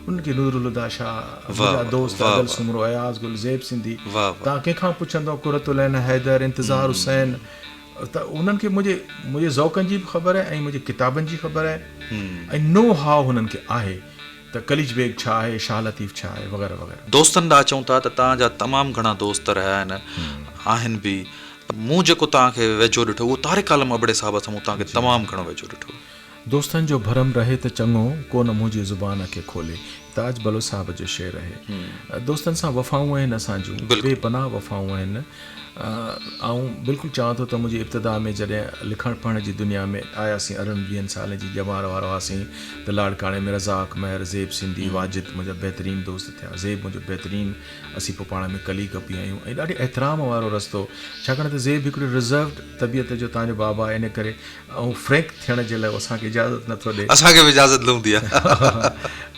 انهن کي نور الهديٰ شاهه، منهنجا دوست ادل سومرو، اياز گل، زيب سنڌي، توهان ڪنهن کان پڇندؤ قرة العين حيدر، انتظار حسين ته انهن کي منهنجي منهنجي ذوقن جي به خبر آهي ۽ منهنجي ڪتابن جي خبر آهي ۽ نو هاء هنن کي آهي ته قليچ بيگ ڇا آهي، شاهه لطيف ڇا آهي وغيره وغيره. دوستن ڏانهن اچون ٿا ته توهان جا تمام گهڻا دوست رهيا آهن، آهن به. مون جيڪو توهان کي ويجهو ڏٺو اهو طارق عالم ابڙي صاحب سان مون توهان کي تمام گهڻو ويجهو ڏٺو. دوستن جو ڀرم رهي ته چڱو، ڪو نه منهنجي زبان کي کولي. تاج بلوچ صاحب جو شعر آهي. دوستن سان وفائون آهن اسان جون، بي پناهه وفائون آهن. آئون بلڪل چوان ٿو ته منهنجي ابتدا ۾ جڏهن لکڻ پڙهڻ جي دنيا ۾ آياسين، ارڙهن ويهن سالن جي ڄمار وارا هئاسين ته لاڙڪاڻي ۾ رزاق مهر، زيب سنڌي، واجد منهنجا بهترين دوست ٿيا. زيب منهنجو بهترين، اسين پوء پاڻ ۾ ڪليگ به آهيون ۽ ڏاڍي احترام وارو رستو، ڇاڪاڻ ته زيب هڪڙو رزروڊ طبيعت جو تان جو بابا آهي، ان ڪري ۽ فرينڪ ٿيڻ جي لاء اسان کي اجازت نه ٿو ڏي. اسان کي به اجازت نه هوندي آهي.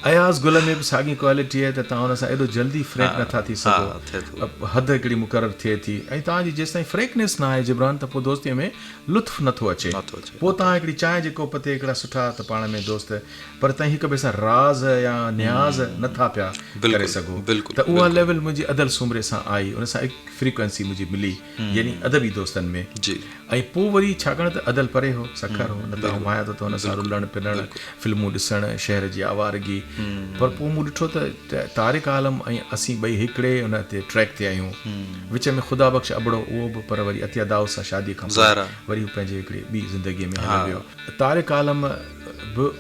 اياز گل ۾ به ساڳي ڪوالٽي آهي ته توهان ان سان ايڏو جلدي فرينڪ نه ٿا ٿي سگهو. حد هڪڙي مقرر ٿئي ٿي ۽ توهان جي جيستائين فرينڪنيس نه آهي جبران ته پوء دوستيء ۾ لطف نه ٿو اچي. پوء توهان هڪڙي چانهه جي ڪوپ تي هڪڙا سٺا ته پاڻ ۾ دوست پر توهين هڪ ٻئي سان راز يا نياز نه ٿا پيا ڪري سگهو ته اها ليول منهنجي ادل سومري سان آئي ان سان هڪ فريڪوئنسي منهنجي ملي يعني ادبي دوستن ۾ ۽ پوء وري ڇاڪاڻ ته ادل پري هو، سکر هو، نه ته آئون ڀانيان ٿو ته هن سان رلڻ پنڻ، فلمون ڏسڻ، شهر جي آوارگي، پر پوء مون ڏٺو ته طارق عالم ۽ اسين ٻئي هڪڙي ان تي ٽريڪ تي آهيون. وچ ۾ خدا بخش ابڙو اهو به پر وري عطيه دائود سان شاديء کان پوء وري هو پنهنجي هڪڙي ٻي زندگيء ۾ هليو ويو. طارق عالم به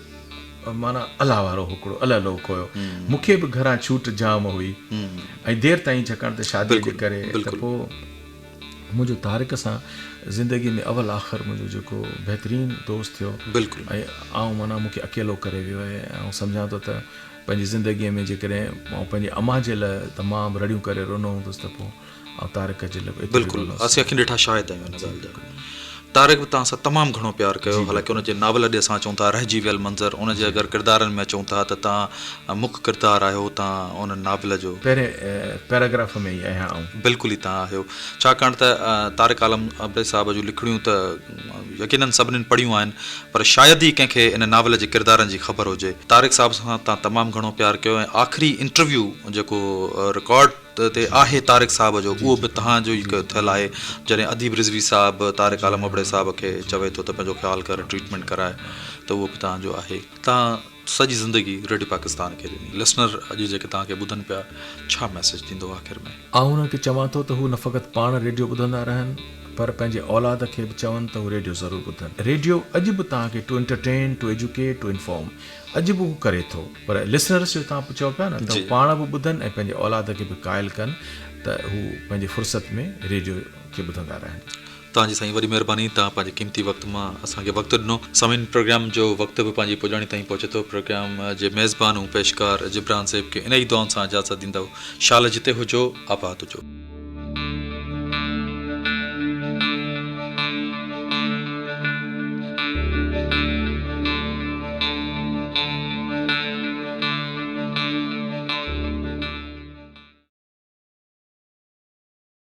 معنيٰ الله وارو هڪڙو الله لوڪ هيو. مون کي به گهران ڇوٽ جام هئي ۽ دير تائين ڇاڪاڻ ته شاديء جي ڪري ته پوء منهنجو طارق سان زندگيء ۾ اول آخر منهنجو جيڪو بهترين دوست ٿيو ۽ آئون معنيٰ مون کي اڪيلو ڪري ويو آهي ۽ آئون سمجهان ٿو ته پنهنجي زندگيء ۾ جيڪڏهن آئون پنهنجي امان جي لاء تمام رڙيون ڪري رنو هوندس ته پوء آئون طارق جي لاء به ايترو ئي بلڪل رنو اسين اکين ڏٺا شاهد آهيون ان ڳالهه جا. طارق به توهان سان تمام گهڻو پيار ڪيو حالانڪه ان جي ناول ڏي اسان اچون ٿا رهجي ويل منظر ان جي اگر ڪردارن ۾ اچون ٿا ته توهان مک ڪردار آهيو توهان ان ناول جو. پهرين پيراگراف ۾ ئي آهيان آئون. بلڪل ئي توهان آهيو ڇاڪاڻ ته طارق عالم ابڙي صاحب جون لکڻيون ته يقينن سڀنين پڙهيون آهن پر شايد ئي ڪنهن کي ان ناول جي ڪردارن جي خبر هجي. طارق صاحب سان توهان تمام گهڻو پيار ڪيو ۽ آخري انٽرويو جيڪو رڪارڊ تي آهي طارق صاحب جو اهو به توهان جو ئي ٿيل آهي جڏهن اديب رضوي صاحب طارق عالم ابڙي صاحب کي چوي ٿو ته پنهنجو خيال ڪر ٽريٽمينٽ ڪراء ته اهو به توهان جو آهي. توهان سڄي زندگي ريڊيو پاڪستان کي ڏني لسنر اڄ جيڪي توهان کي ٻڌن پيا ڇا ميسيج ڏيندو آخر ۾. آئون انهن کي چوان ٿو ته هو نه فقط پاڻ ريڊيو ٻڌندا رهن پر پنهنجي اولاد کي به چون ته هو ريڊيو ضرور ٻڌن. ريڊيو اڄ به توهان کي to entertain, to educate, to inform اڄ به هو ڪري ٿو. پر لسنرس جو توهان چئو پيا نه ته هو پاڻ به ٻڌن ۽ پنهنجي اولاد کي به قائل ڪن ته هو پنهنجي فرصت ۾ ريڊيو کي ٻڌندا رهن. توهان جي سائين وڏي مهرباني توهان پنهنجي قيمتي وقت مان اسان کي وقت ڏنو. سامعين پروگرام جو وقت به پنهنجي پڄاڻي تائين پهچي ٿو پروگرام جي ميزبان ۽ پيشڪار جبران زيب کي انهي دعائن سان اجازت ڏيندؤ شال جتي هجو آباد هجو.